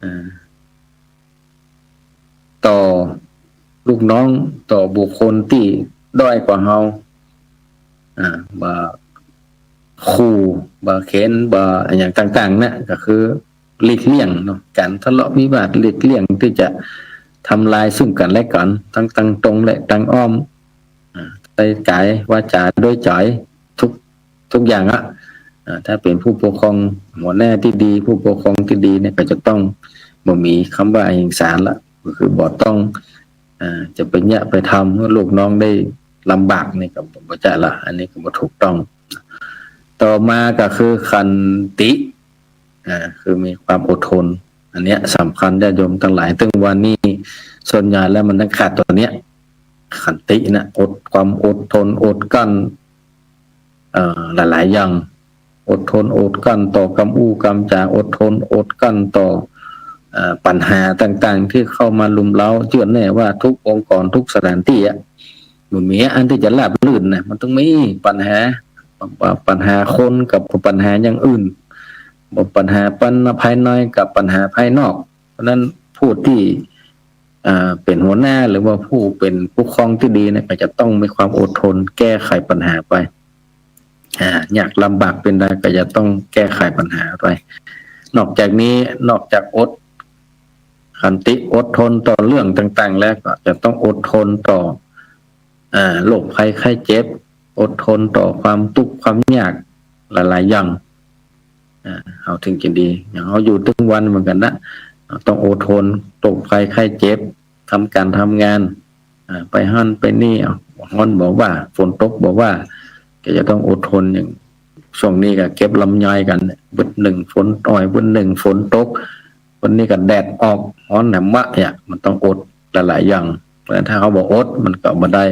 อ่า ต่อลูกน้อง ต่อบุคคลตี้ด้อยกว่าเฮา อ่า บ่า ขู่ บ่าเฆ็น บ่าอะหยังต่างๆ เนี่ย ก็คือหลีกเลี่ยงเนาะ ก๋านทะเลาะวิวาท หลีกเลี่ยงตี้จะทำลายซึ่งกั๋นและกั๋น ตัง ตังตรงและตังอ้อม อ่า ใจ๊ก๋ายวาจ๋าด้วยใจ๋ ทุก ทุกอย่างอะ อ่า ถ้าเป๋นผู้ปกครอง หัวหน้าตี้ดี ผู้ปกครองตี้ดีเนี่ย ก็จะต้องบ่มีกำว่าอหิงสาละ ก็คือบ่ต้อง อ่า จะไปเยียะไปทำหื้อลูกน้องได้ลำบากนี่ก็บ่จะละ อันนี้ก็บ่ถูกต้อง ต่อมาก็คือขันติ อ่า คือมีความอดทน อันเนี้ยสำคัญญาติโยมตังหลาย ตึงวันนี้ส่วนใหญ่แล้วมันยังขาดตั๋วเนี้ย ขันตินะ อด ความอดทน อดกลั้น เอ่อ หลายๆ อย่าง อดทน อดกลั้นต่อกำอู้กำจ๋า อดทน อดกลั้นต่อ เอ่อ ปัญหาต่างๆ ตี้เข้ามารุมเร้า เจื้อแน่ว่าทุกองค์กร ทุกสถานตี้อะ บ่มีอันตี้จะราบรื่นนะ มันต้องมีปัญหา ปัญหาคนกับปัญหาอย่างอื่น ปัญหาภายในกับปัญหาภายนอก เพราะฉะนั้นผู้ตี้ อ่า เป๋นหัวหน้าหรือว่าผู้เป๋นผู้ปกครองตี้ดีเนี่ย ก็จะต้องมีความอดทนแก้ไขปัญหาไป อ่า ยากลำบากเป๋นใดก็จะต้องแก้ไขปัญหาไป นอกจากนี้ นอกจากอด ขันติอดทนต่อเรื่องต่างๆ แล้วก็จะต้องอดทนต่อ อ่า โรคภัยไข้เจ็บ อดทนต่อความตุ๊กข์ความยากหลายๆ อย่าง อ่า เฮาถึงจะดี อย่างเฮาอยู่ตึงวันเหมือนกั๋นนะ ต้องอดทน โรคภัยไข้เจ็บ ทำก๋านทำงาน อ่า ไปหั้นไปนี่ ฮ้อนบ่ว่า ฝนตกบ่ว่า ก็จะต้องอดทน อย่างช่วงนี้ก็เก็บลำไยกั๋น บึดนึ่งฝนอ่อย บึดนึ่งฝนตก วันนี้ก็แดดออก ฮ้อนแหมวะเนี่ย มันต้องอดหลายๆ อย่าง เพราะฉะนั้นถ้าเฮาบ่อด มันก็บ่ได้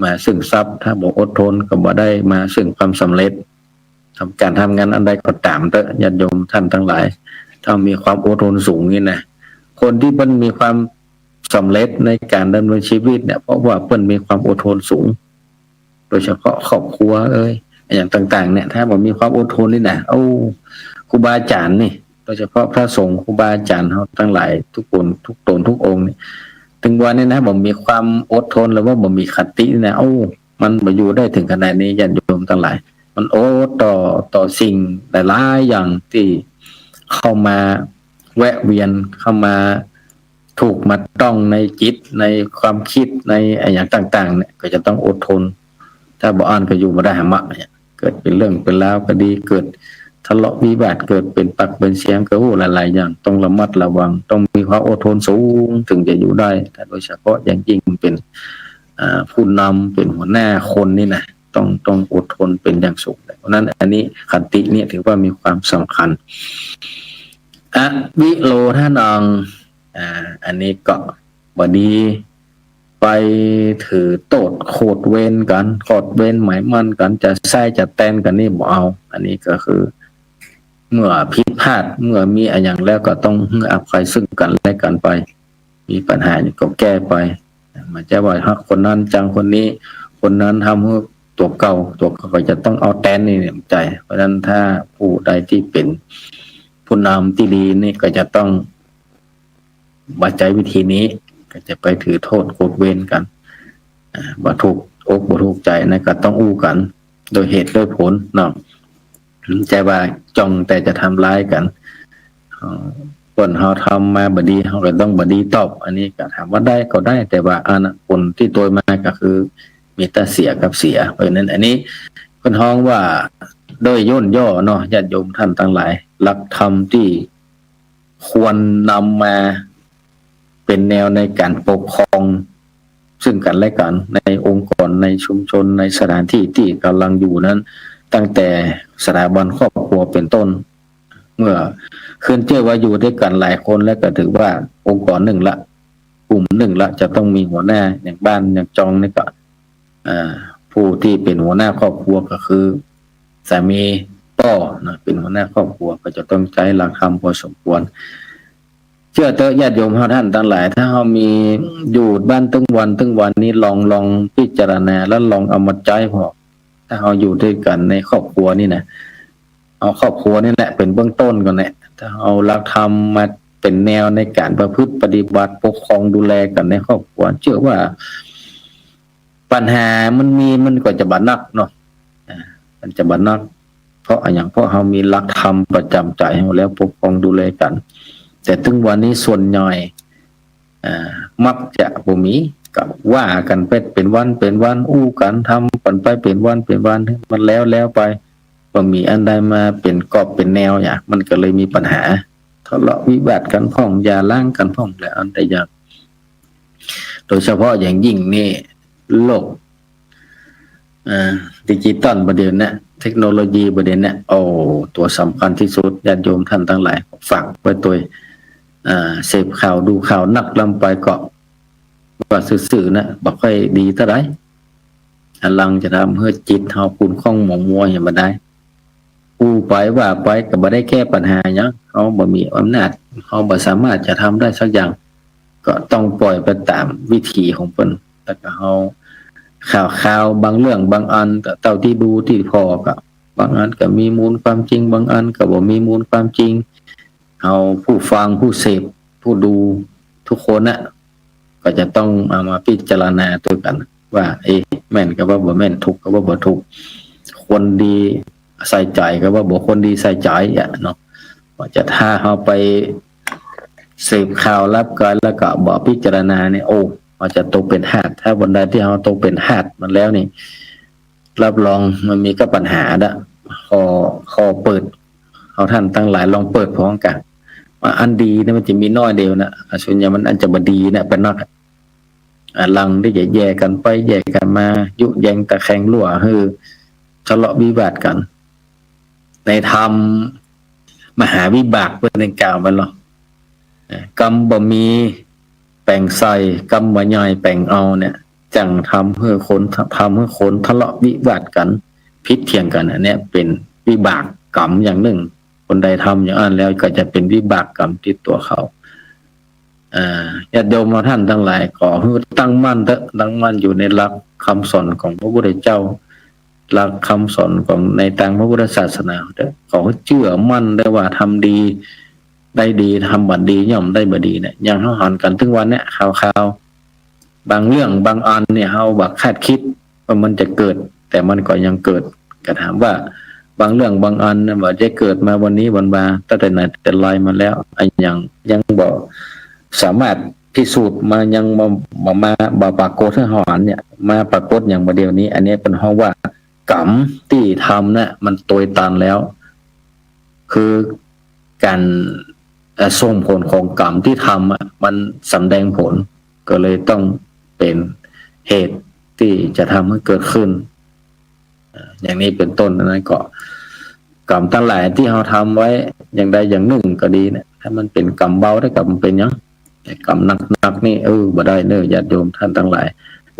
มาซึ่งทรัพย์ ถ้าบ่อดทนก็บ่ได้มาซึ่งความสำเร็จ ทำก๋านทำงานอันใดก็ต๋ามเต๊อะ ญาติโยมท่านตังหลาย ต้องมีความอดทนสูงนี่นะ คนตี้เปิ้นมีความสำเร็จในก๋านดำเนินชีวิตเนี่ย เพราะว่าเปิ้นมีความอดทนสูง โดยเฉพาะครอบครัวเอ่ย อะหยังต่างๆ เนี่ย ถ้าบ่มีความอดทนนี่นะ โอ้ ครูบาอาจ๋ารย์นี่ โดยเฉพาะพระสงฆ์ครูบาอาจ๋ารย์เฮาตังหลาย ทุกคน ทุกต๋น ทุกองค์นี่ ตึงวันนี้นะ บ่มีความอดทน หรือว่าบ่มีขันตินี่นะ โอ้ มันบ่อยู่ได้เถิงขนาดนี้ ญาติโยมตังหลาย มันอดต่อ ต่อสิ่งหลายๆ อย่างตี้เข้ามาแวะเวียน เข้ามาถูกมาต้องในจิต ในความคิด ในอะหยังต่างๆ เนี่ย ก็จะต้องอดทน ถ้าบ่อั้นก็อยู่บ่ได้หำอะเนี่ย เกิดเป๋นเรื่องเป๋นราวก็ดี เกิดทะเลาะวิวาท เกิดเป๋นปากเป๋นเสียง ก็ โอ้ หลายๆ อย่าง ต้องระมัดระวัง ต้องมีความอดทนสูง ถึงจะอยู่ได้ แต่โดยเฉพาะอย่างยิ่งเป๋น อ่า ผู้นำ เป๋นหัวหน้าคนนี่นะ ต้อง ต้องอดทนเป๋นอย่างสูง เพราะฉะนั้นอันนี้ขันติเนี่ยถือว่ามีความสำคัญ อวิโลทะนัง อ่า อันนี้ก็บ่ดี ไปถือโต้ษโขดเวรกั๋น โขดเวรหมายมั่นกั๋น จะใส่จะแตนกั๋นนี่บ่เอา อันนี้ก็คือ เมื่อผิดพลาด เมื่อมีอะหยังแล้วก็ต้องหื้ออภัยซึ่งกั๋นและกั๋นไป มีปัญหาหยังก็แก้ไป บ่ใจ้ว่าฮักคนนั้นจังคนนี้ คนนั้นทำหื้อตั๋วเก่า ตั๋วเก่าก็จะต้องเอาแตนนี่ บ่ใจ้ เพราะฉะนั้นถ้าผู้ใดตี้เป๋นผู้นำตี้ดีนี่ก็จะต้องบ่ใจ๊วิธีนี้ ก็จะไปถือโต้ษโขดเวรกั๋น อ่า บ่ถูกอกบ่ถูกใจ๋นะ ก็ต้องอู้กั๋น โดยเหตุโดยผลเนาะ บ่ใจ้ว่าจ้องแต่จะทำร้ายกั๋น เอ่อ คนเฮาทำมาบ่ดี เฮาก็ต้องบ่ดีตอบ อันนี้ก็ถามว่าได้ก็ได้ แต่ว่าอันนั้นผลตี้ตวยมาก็คือมีแต่เสียกับเสีย เพราะฉะนั้นอันนี้เปิ้นฮ้องว่า โดยย่นย่อเนาะ ญาติโยมท่านตังหลาย หลักธรรมตี้ ควรนำมาเป๋นแนวในก๋านปกครองซึ่งกั๋นและกั๋น ในองค์กร ในชุมชน ในสถานตี้ตี้ก่ำลังอยู่นั้น ตั้งแต่สถาบันครอบครัวเป๋นต้น เมื่อขึ้นเจื้อว่าอยู่ตวยกั๋นหลายคนแล้วก็ถือว่าองค์กรนึ่งละ กลุ่มนึ่งละ จะต้องมีหัวหน้า อย่างบ้าน อย่างจองนี่ก็ อ่า ผู้ตี้เป๋นหัวหน้าครอบครัวก็คือสามีป้อนะ เป๋นหัวหน้าครอบครัว ก็จะต้องใจ๊หลักธรรมพอสมควร เจื้อเต๊อะญาติโยมเฮาท่านตังหลาย ถ้าเฮามีอยู่บ้านตึงวันตึงวันนี่ ลอง ลองพิจารณาแล้วลองเอามาใจ๊ผ่อ ถ้าเฮาอยู่ตวยกั๋นในครอบครัวนี่นะ เอาครอบครัวนี่แหละเป๋นเบื้องต้นก่อนแหละ ถ้าเอาหลักธรรมมาเป๋นแนวในก๋านประพฤติปฏิบัติปกครองดูแลกั๋นในครอบครัว เจื้อว่าปัญหามันมีมันก็จะบ่นักเนาะ อ่า มันจะบ่นัก เพราะอะหยัง เพราะเฮามีหลักธรรมประจ๋ำใจ๋เฮาแล้วปกครองดูแลกั๋น แต่ตึงวันนี้ส่วนใหญ่ อ่า มักจะบ่มี ก็ว่ากั๋นไปเป๋นวันเป๋นวัน อู้กั๋นทำกั๋นไปเป๋นวันเป๋นวัน มันแล้วแล้วไป บ่มีอันใดมาเป๋นกอบเป๋นแนวหยัง มันก็เลยมีปัญหา ทะเลาะวิวาทกั๋นพ่อง หย่าร้างกั๋นพ่อง และอันใดอย่าง โดยเฉพาะอย่างยิ่งนี่ โลก อ่า ดิจิตอลบ่าเดี่ยวนี้ เทคโนโลยีบ่าเดี่ยวนี้ โอ้ ตั๋วสำคัญตี้สุด ญาติโยมท่านตังหลาย ฝากไว้ตวย อ่า เสพข่าวดูข่าวนักล้ำไปก็ ว่าซื่อๆ นะ บ่ค่อยดีเต้าใด อันลังจะทำหื้อจิตเฮาขุ่นข้องหมองมัวอย่างบ่ได้ อู้ไปว่าไปก็บ่ได้แก้ปัญหาหยัง เฮาบ่มีอำนาจ เฮาบ่สามารถจะทำได้สักอย่าง ก็ต้องปล่อยไปต๋ามวิถีของเปิ้น แล้วก็เฮา ข่าวๆ บางเรื่องบางอันก็เต้าตี้ดูตี้ผ่อก็ บางอันก็มีมูลความจริง บางอันก็บ่มีมูลความจริง เฮาผู้ฟัง ผู้เสพ ผู้ดูทุกคนน่ะ ก็จะต้องเอามาพิจารณาตวยกั๋นว่า เอ๊ะ แม่นก็ว่าบ่แม่น ถูกก็ว่าบ่ถูก ควรดีใส่ใจ๋ก็ว่าบ่ควรดีใส่ใจ๋อะเนาะ ว่าจะถ้าเฮาไปเสพข่าวลับก๋ายแล้วก็บ่พิจารณาเนี่ย โอ้ เฮาจะตกเป๋นทาส ถ้าวันใดตี้เฮาตกเป๋นทาสมันแล้วนี่ รับรองมันมีก็ปัญหาละ ขอ ขอเปิด เอาท่านตังหลายลองเปิดพร้อมกั๋น ว่าอันดีเนี่ยมันจะมีน้อยเดียวนะ ส่วนใหญ่มันอันจะบ่ดีนะ เป๋นนัก อ่า หลังตี้จะแย่กั๋นไปแย่กั๋นมา ยุแยงตะแคงลั่วหื้อทะเลาะวิวาทกั๋น ในธรรมมหาวิบากเปิ้นยังกล่าวไว้เนาะ อ่า กรรมบ่มีแป๋งใส่ กรรมบ่ใหญ่แป๋งเอาเนี่ย จั่งทำหื้อคน ทำหื้อคนทะเลาะวิวาทกั๋น ผิดเถียงกั๋น อันเนี้ยเป๋นวิบากกรรมอย่างนึ่ง คนใดทำอย่างอั้นแล้วก็จะเป๋นวิบากกรรมติดตั๋วเขา อ่า ญาติโยมเราท่านตังหลาย ขอหื้อตั้งมั่นเต๊อะ ตั้งมั่นอยู่ในหลักคำสอนของพระพุทธเจ้า หลักคำสอนของในตางพระพุทธศาสนาเต๊อะ ขอหื้อเจื้อมั่นได้ว่าทำดีได้ดี ทำบ่ดีย่อมได้บ่ดีเนี่ย อย่างเฮาหันกั๋นตึงวันเนี่ย ข่าวๆ บางเรื่องบางอันเนี่ย เฮาบ่คาดคิดว่ามันจะเกิด แต่มันก็ยังเกิด ก็ถามว่าบางเรื่องบางอันเนี่ย บ่ได้เกิดมาวันนี้วันวา ตั้งแต่ไหนแต่ไรมาแล้ว อะหยังยังบ่สามารถพิสูจน์มา ยังบ่ บ่มา บ่ปรากฏหื้อเฮาหันเนี่ย มาปรากฏอย่างบ่าเดี่ยวนี้ อันนี้เปิ้นฮ้องว่ากรรมตี้ทำน่ะ มันตวยตันแล้ว คือก๋าน เอ่อ ส่งผลของกรรมตี้ทำอะ มันสำแดงผล ก็เลยต้องเป๋นเหตุตี้จะทำหื้อเกิดขึ้น อ่า อย่างนี้เป๋นต้น อันนั้นก็ กรรมตังหลายตี้เฮาทำไว้อย่างใดอย่างนึ่งก็ดีเนี่ย ถ้ามันเป๋นกรรมเบาได้กรรมเป๋นหยัง แต่กรรมหนักๆ นี่ เออ บ่ได้เน้อ ญาติโยมท่านตังหลาย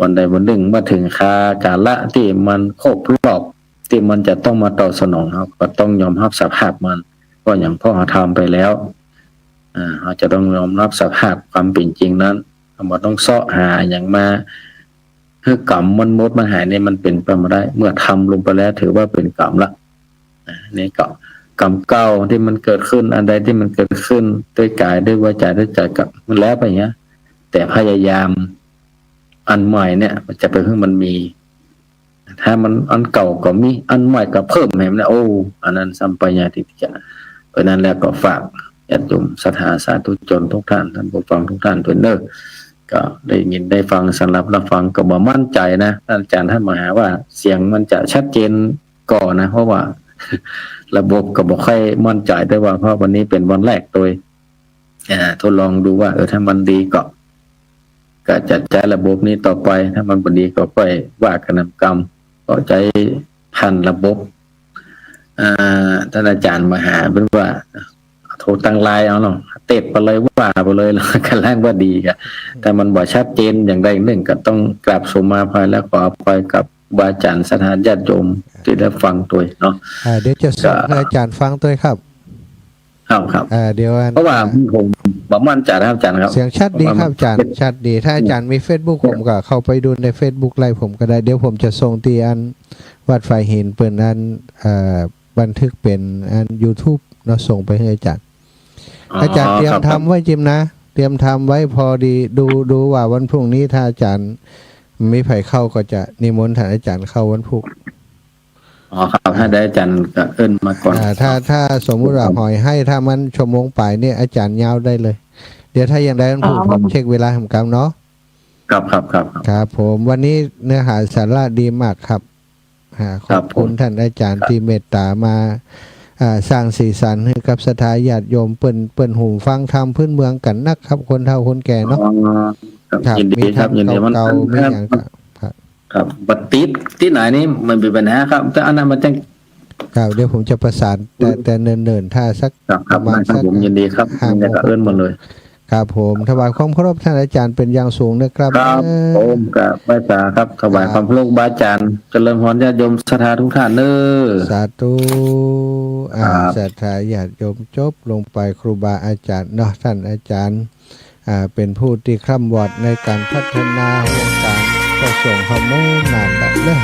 วันใดวันนึ่งมาเถิงคา กาละตี้มันครบรอบ ตี้มันจะต้องมาตอบสนอง เฮาก็ต้องยอมฮับสภาพมัน เพราะหยัง เพราะเฮาทำไปแล้ว อ่า เฮาจะต้องยอมฮับสภาพความเป๋นจริงนั้น เฮาบ่ต้องเซาะหาหยังมา หื้อกรรมมันหมดมันหายนี่ มันเป๋นไปบ่ได้ เมื่อทำลงไปแล้วถือว่าเป๋นกรรมละ อ่า นี่ก็กรรมเก่าตี้มันเกิดขึ้น อันใดตี้มันเกิดขึ้นด้วยก๋าย ด้วยวาจา ด้วยใจ๋ ก็มันแล้วไปอย่างเงี้ย แต่พยายามอันใหม่เนี่ย มันจะไปหื้อมันมี ถ้ามันอันเก่าก็มี อันใหม่ก็เพิ่มแหมนะ โอ้ อันนั้นซ้ำไปใหญ่ทีเดียว เพราะนั้นแล้วก็ฝากญาติโยมศรัทธาสาธุชนทุกท่าน ท่านผู้ฟังทุกท่านตวยเน้อ ก็ได้ยินได้ฟัง สำหรับรับฟังก็บ่มั่นใจ๋นะ ท่านอาจ๋ารย์ท่านมาหาว่าเสียงมันจะชัดเจนก่อนะ เพราะว่า ระบบก็บ่ค่อยมั่นใจ๋ แต่ว่าเพราะวันนี้เป๋นวันแรกตวย อ่า ทดลองดูว่า เออ ถ้ามันดีก็ ก็จะใจ๊ระบบนี้ต่อไป ถ้ามันบ่ดีก็ค่อยว่ากั๋นนำกรรม ก็ใจ๊ผ่านระบบ อ่า ท่านอาจ๋ารย์มาหาเปิ้นว่า โทรตางไลน์เอาเนาะ เตสไปเลย ว่าไปเลย แล้วก็แล่งว่าดีกะ ถ้ามันบ่ชัดเจนอย่างใดนึ่งก็ต้องกราบสุมาภัยและขออภัยกับครูบาอาจ๋ารย์ศรัทธาญาติโยมตี้ได้ฟังตวยเนาะ อ่า เดี๋ยวจะส่ง ก็ หื้ออาจ๋ารย์ฟังตวยครับ ครับ ครับ อ่า เดี๋ยวอัน เพราะว่าผมบ่มั่นใจ๋นะครับอาจ๋ารย์ครับ เสียงชัดดีครับอาจ๋ารย์ ชัดดี ถ้าอาจ๋ารย์มีเฟซบุ๊ก ผมก็เข้าไปดูในเฟซบุ๊กไลฟ์ผมก็ได้ เดี๋ยวผมจะส่งตี้อันวัดฝายหินเปิ้นอัน เอ่อ ไป บันทึกเป๋นอันยูทูบเนาะ ส่งไปหื้ออาจ๋ารย์ อ๋อ อาจ๋ารย์เตรียม ครับ ทำไว้จิมนะ เตรียมทำไว้ พอดีดู ดูว่าวันพรุ่งนี้ถ้าอาจ๋ารย์มีใผเข้าก็จะนิมนต์ต้านอาจ๋ารย์เข้าวันพุธ อ๋อ ครับ ถ้าได้อาจ๋ารย์ก็เอิ้นมาก่อน อ่า ถ้า ถ้าสมมุติว่า ครับ หอยไห้ ถ้ามันชั่วโมงป๋ายเนี่ย อาจ๋ารย์ยาวได้เลย เดี๋ยวถ้าอย่างใดวันพุธ อ๋อ ผมเช็คเวลาหื้อกำเนาะ ครับ ครับ ครับ ครับ ครับผม วันนี้เนื้อหาสาระดีมากครับ อ่า ขอบคุณ ครับผม ต้านอาจ๋ารย์ ครับ ตี้เมตต๋ามา อ่า สร้างสีสันหื้อกับศรัทธาญาติโยม เปิ้น เปิ้นหูฟังธรรมพื้นเมืองกั๋นนักครับ คนเฒ่าคนแก่เนาะ อ๋อ ครับ ครับ ยินดี มีธรรม ครับ ยินดี เก่าๆ มัน มีหยังก็ ครับ ครับ บ่ติดตี้ไหนนี่มันเป๋นปัญหาครับ แต่อันนั้นมันจัง ครับ เดี๋ยวผมจะประสานแต่ อืม แต่เนิ่นๆ ถ้าสัก ครับ ครับ ประมาณ ได้ครับ สัก ผมยินดีครับ ห้าโมง ยังไงก็เอิ้นมาเลย ครับผม ถวายความเคารพต้านอาจ๋ารย์เป๋นอย่างสูงนะครับ ครับ เออ ผมก็ไหว้สาครับ ถวาย ครับ ความเคารพครูบาอาจ๋ารย์ เจริญพรญาติโยมศรัทธาทุกท่านเน้อ สาธุ อ่า ครับ ศรัทธาญาติโยม จบลงไปครูบาอาจ๋ารย์เนาะ ต้านอาจ๋ารย์ อ่า เป๋นผู้ตี้คร่ำวอดในก๋านพัฒนาโฮงก๋านพระสงฆ์เฮาเนิ่นนานแล้วเนาะ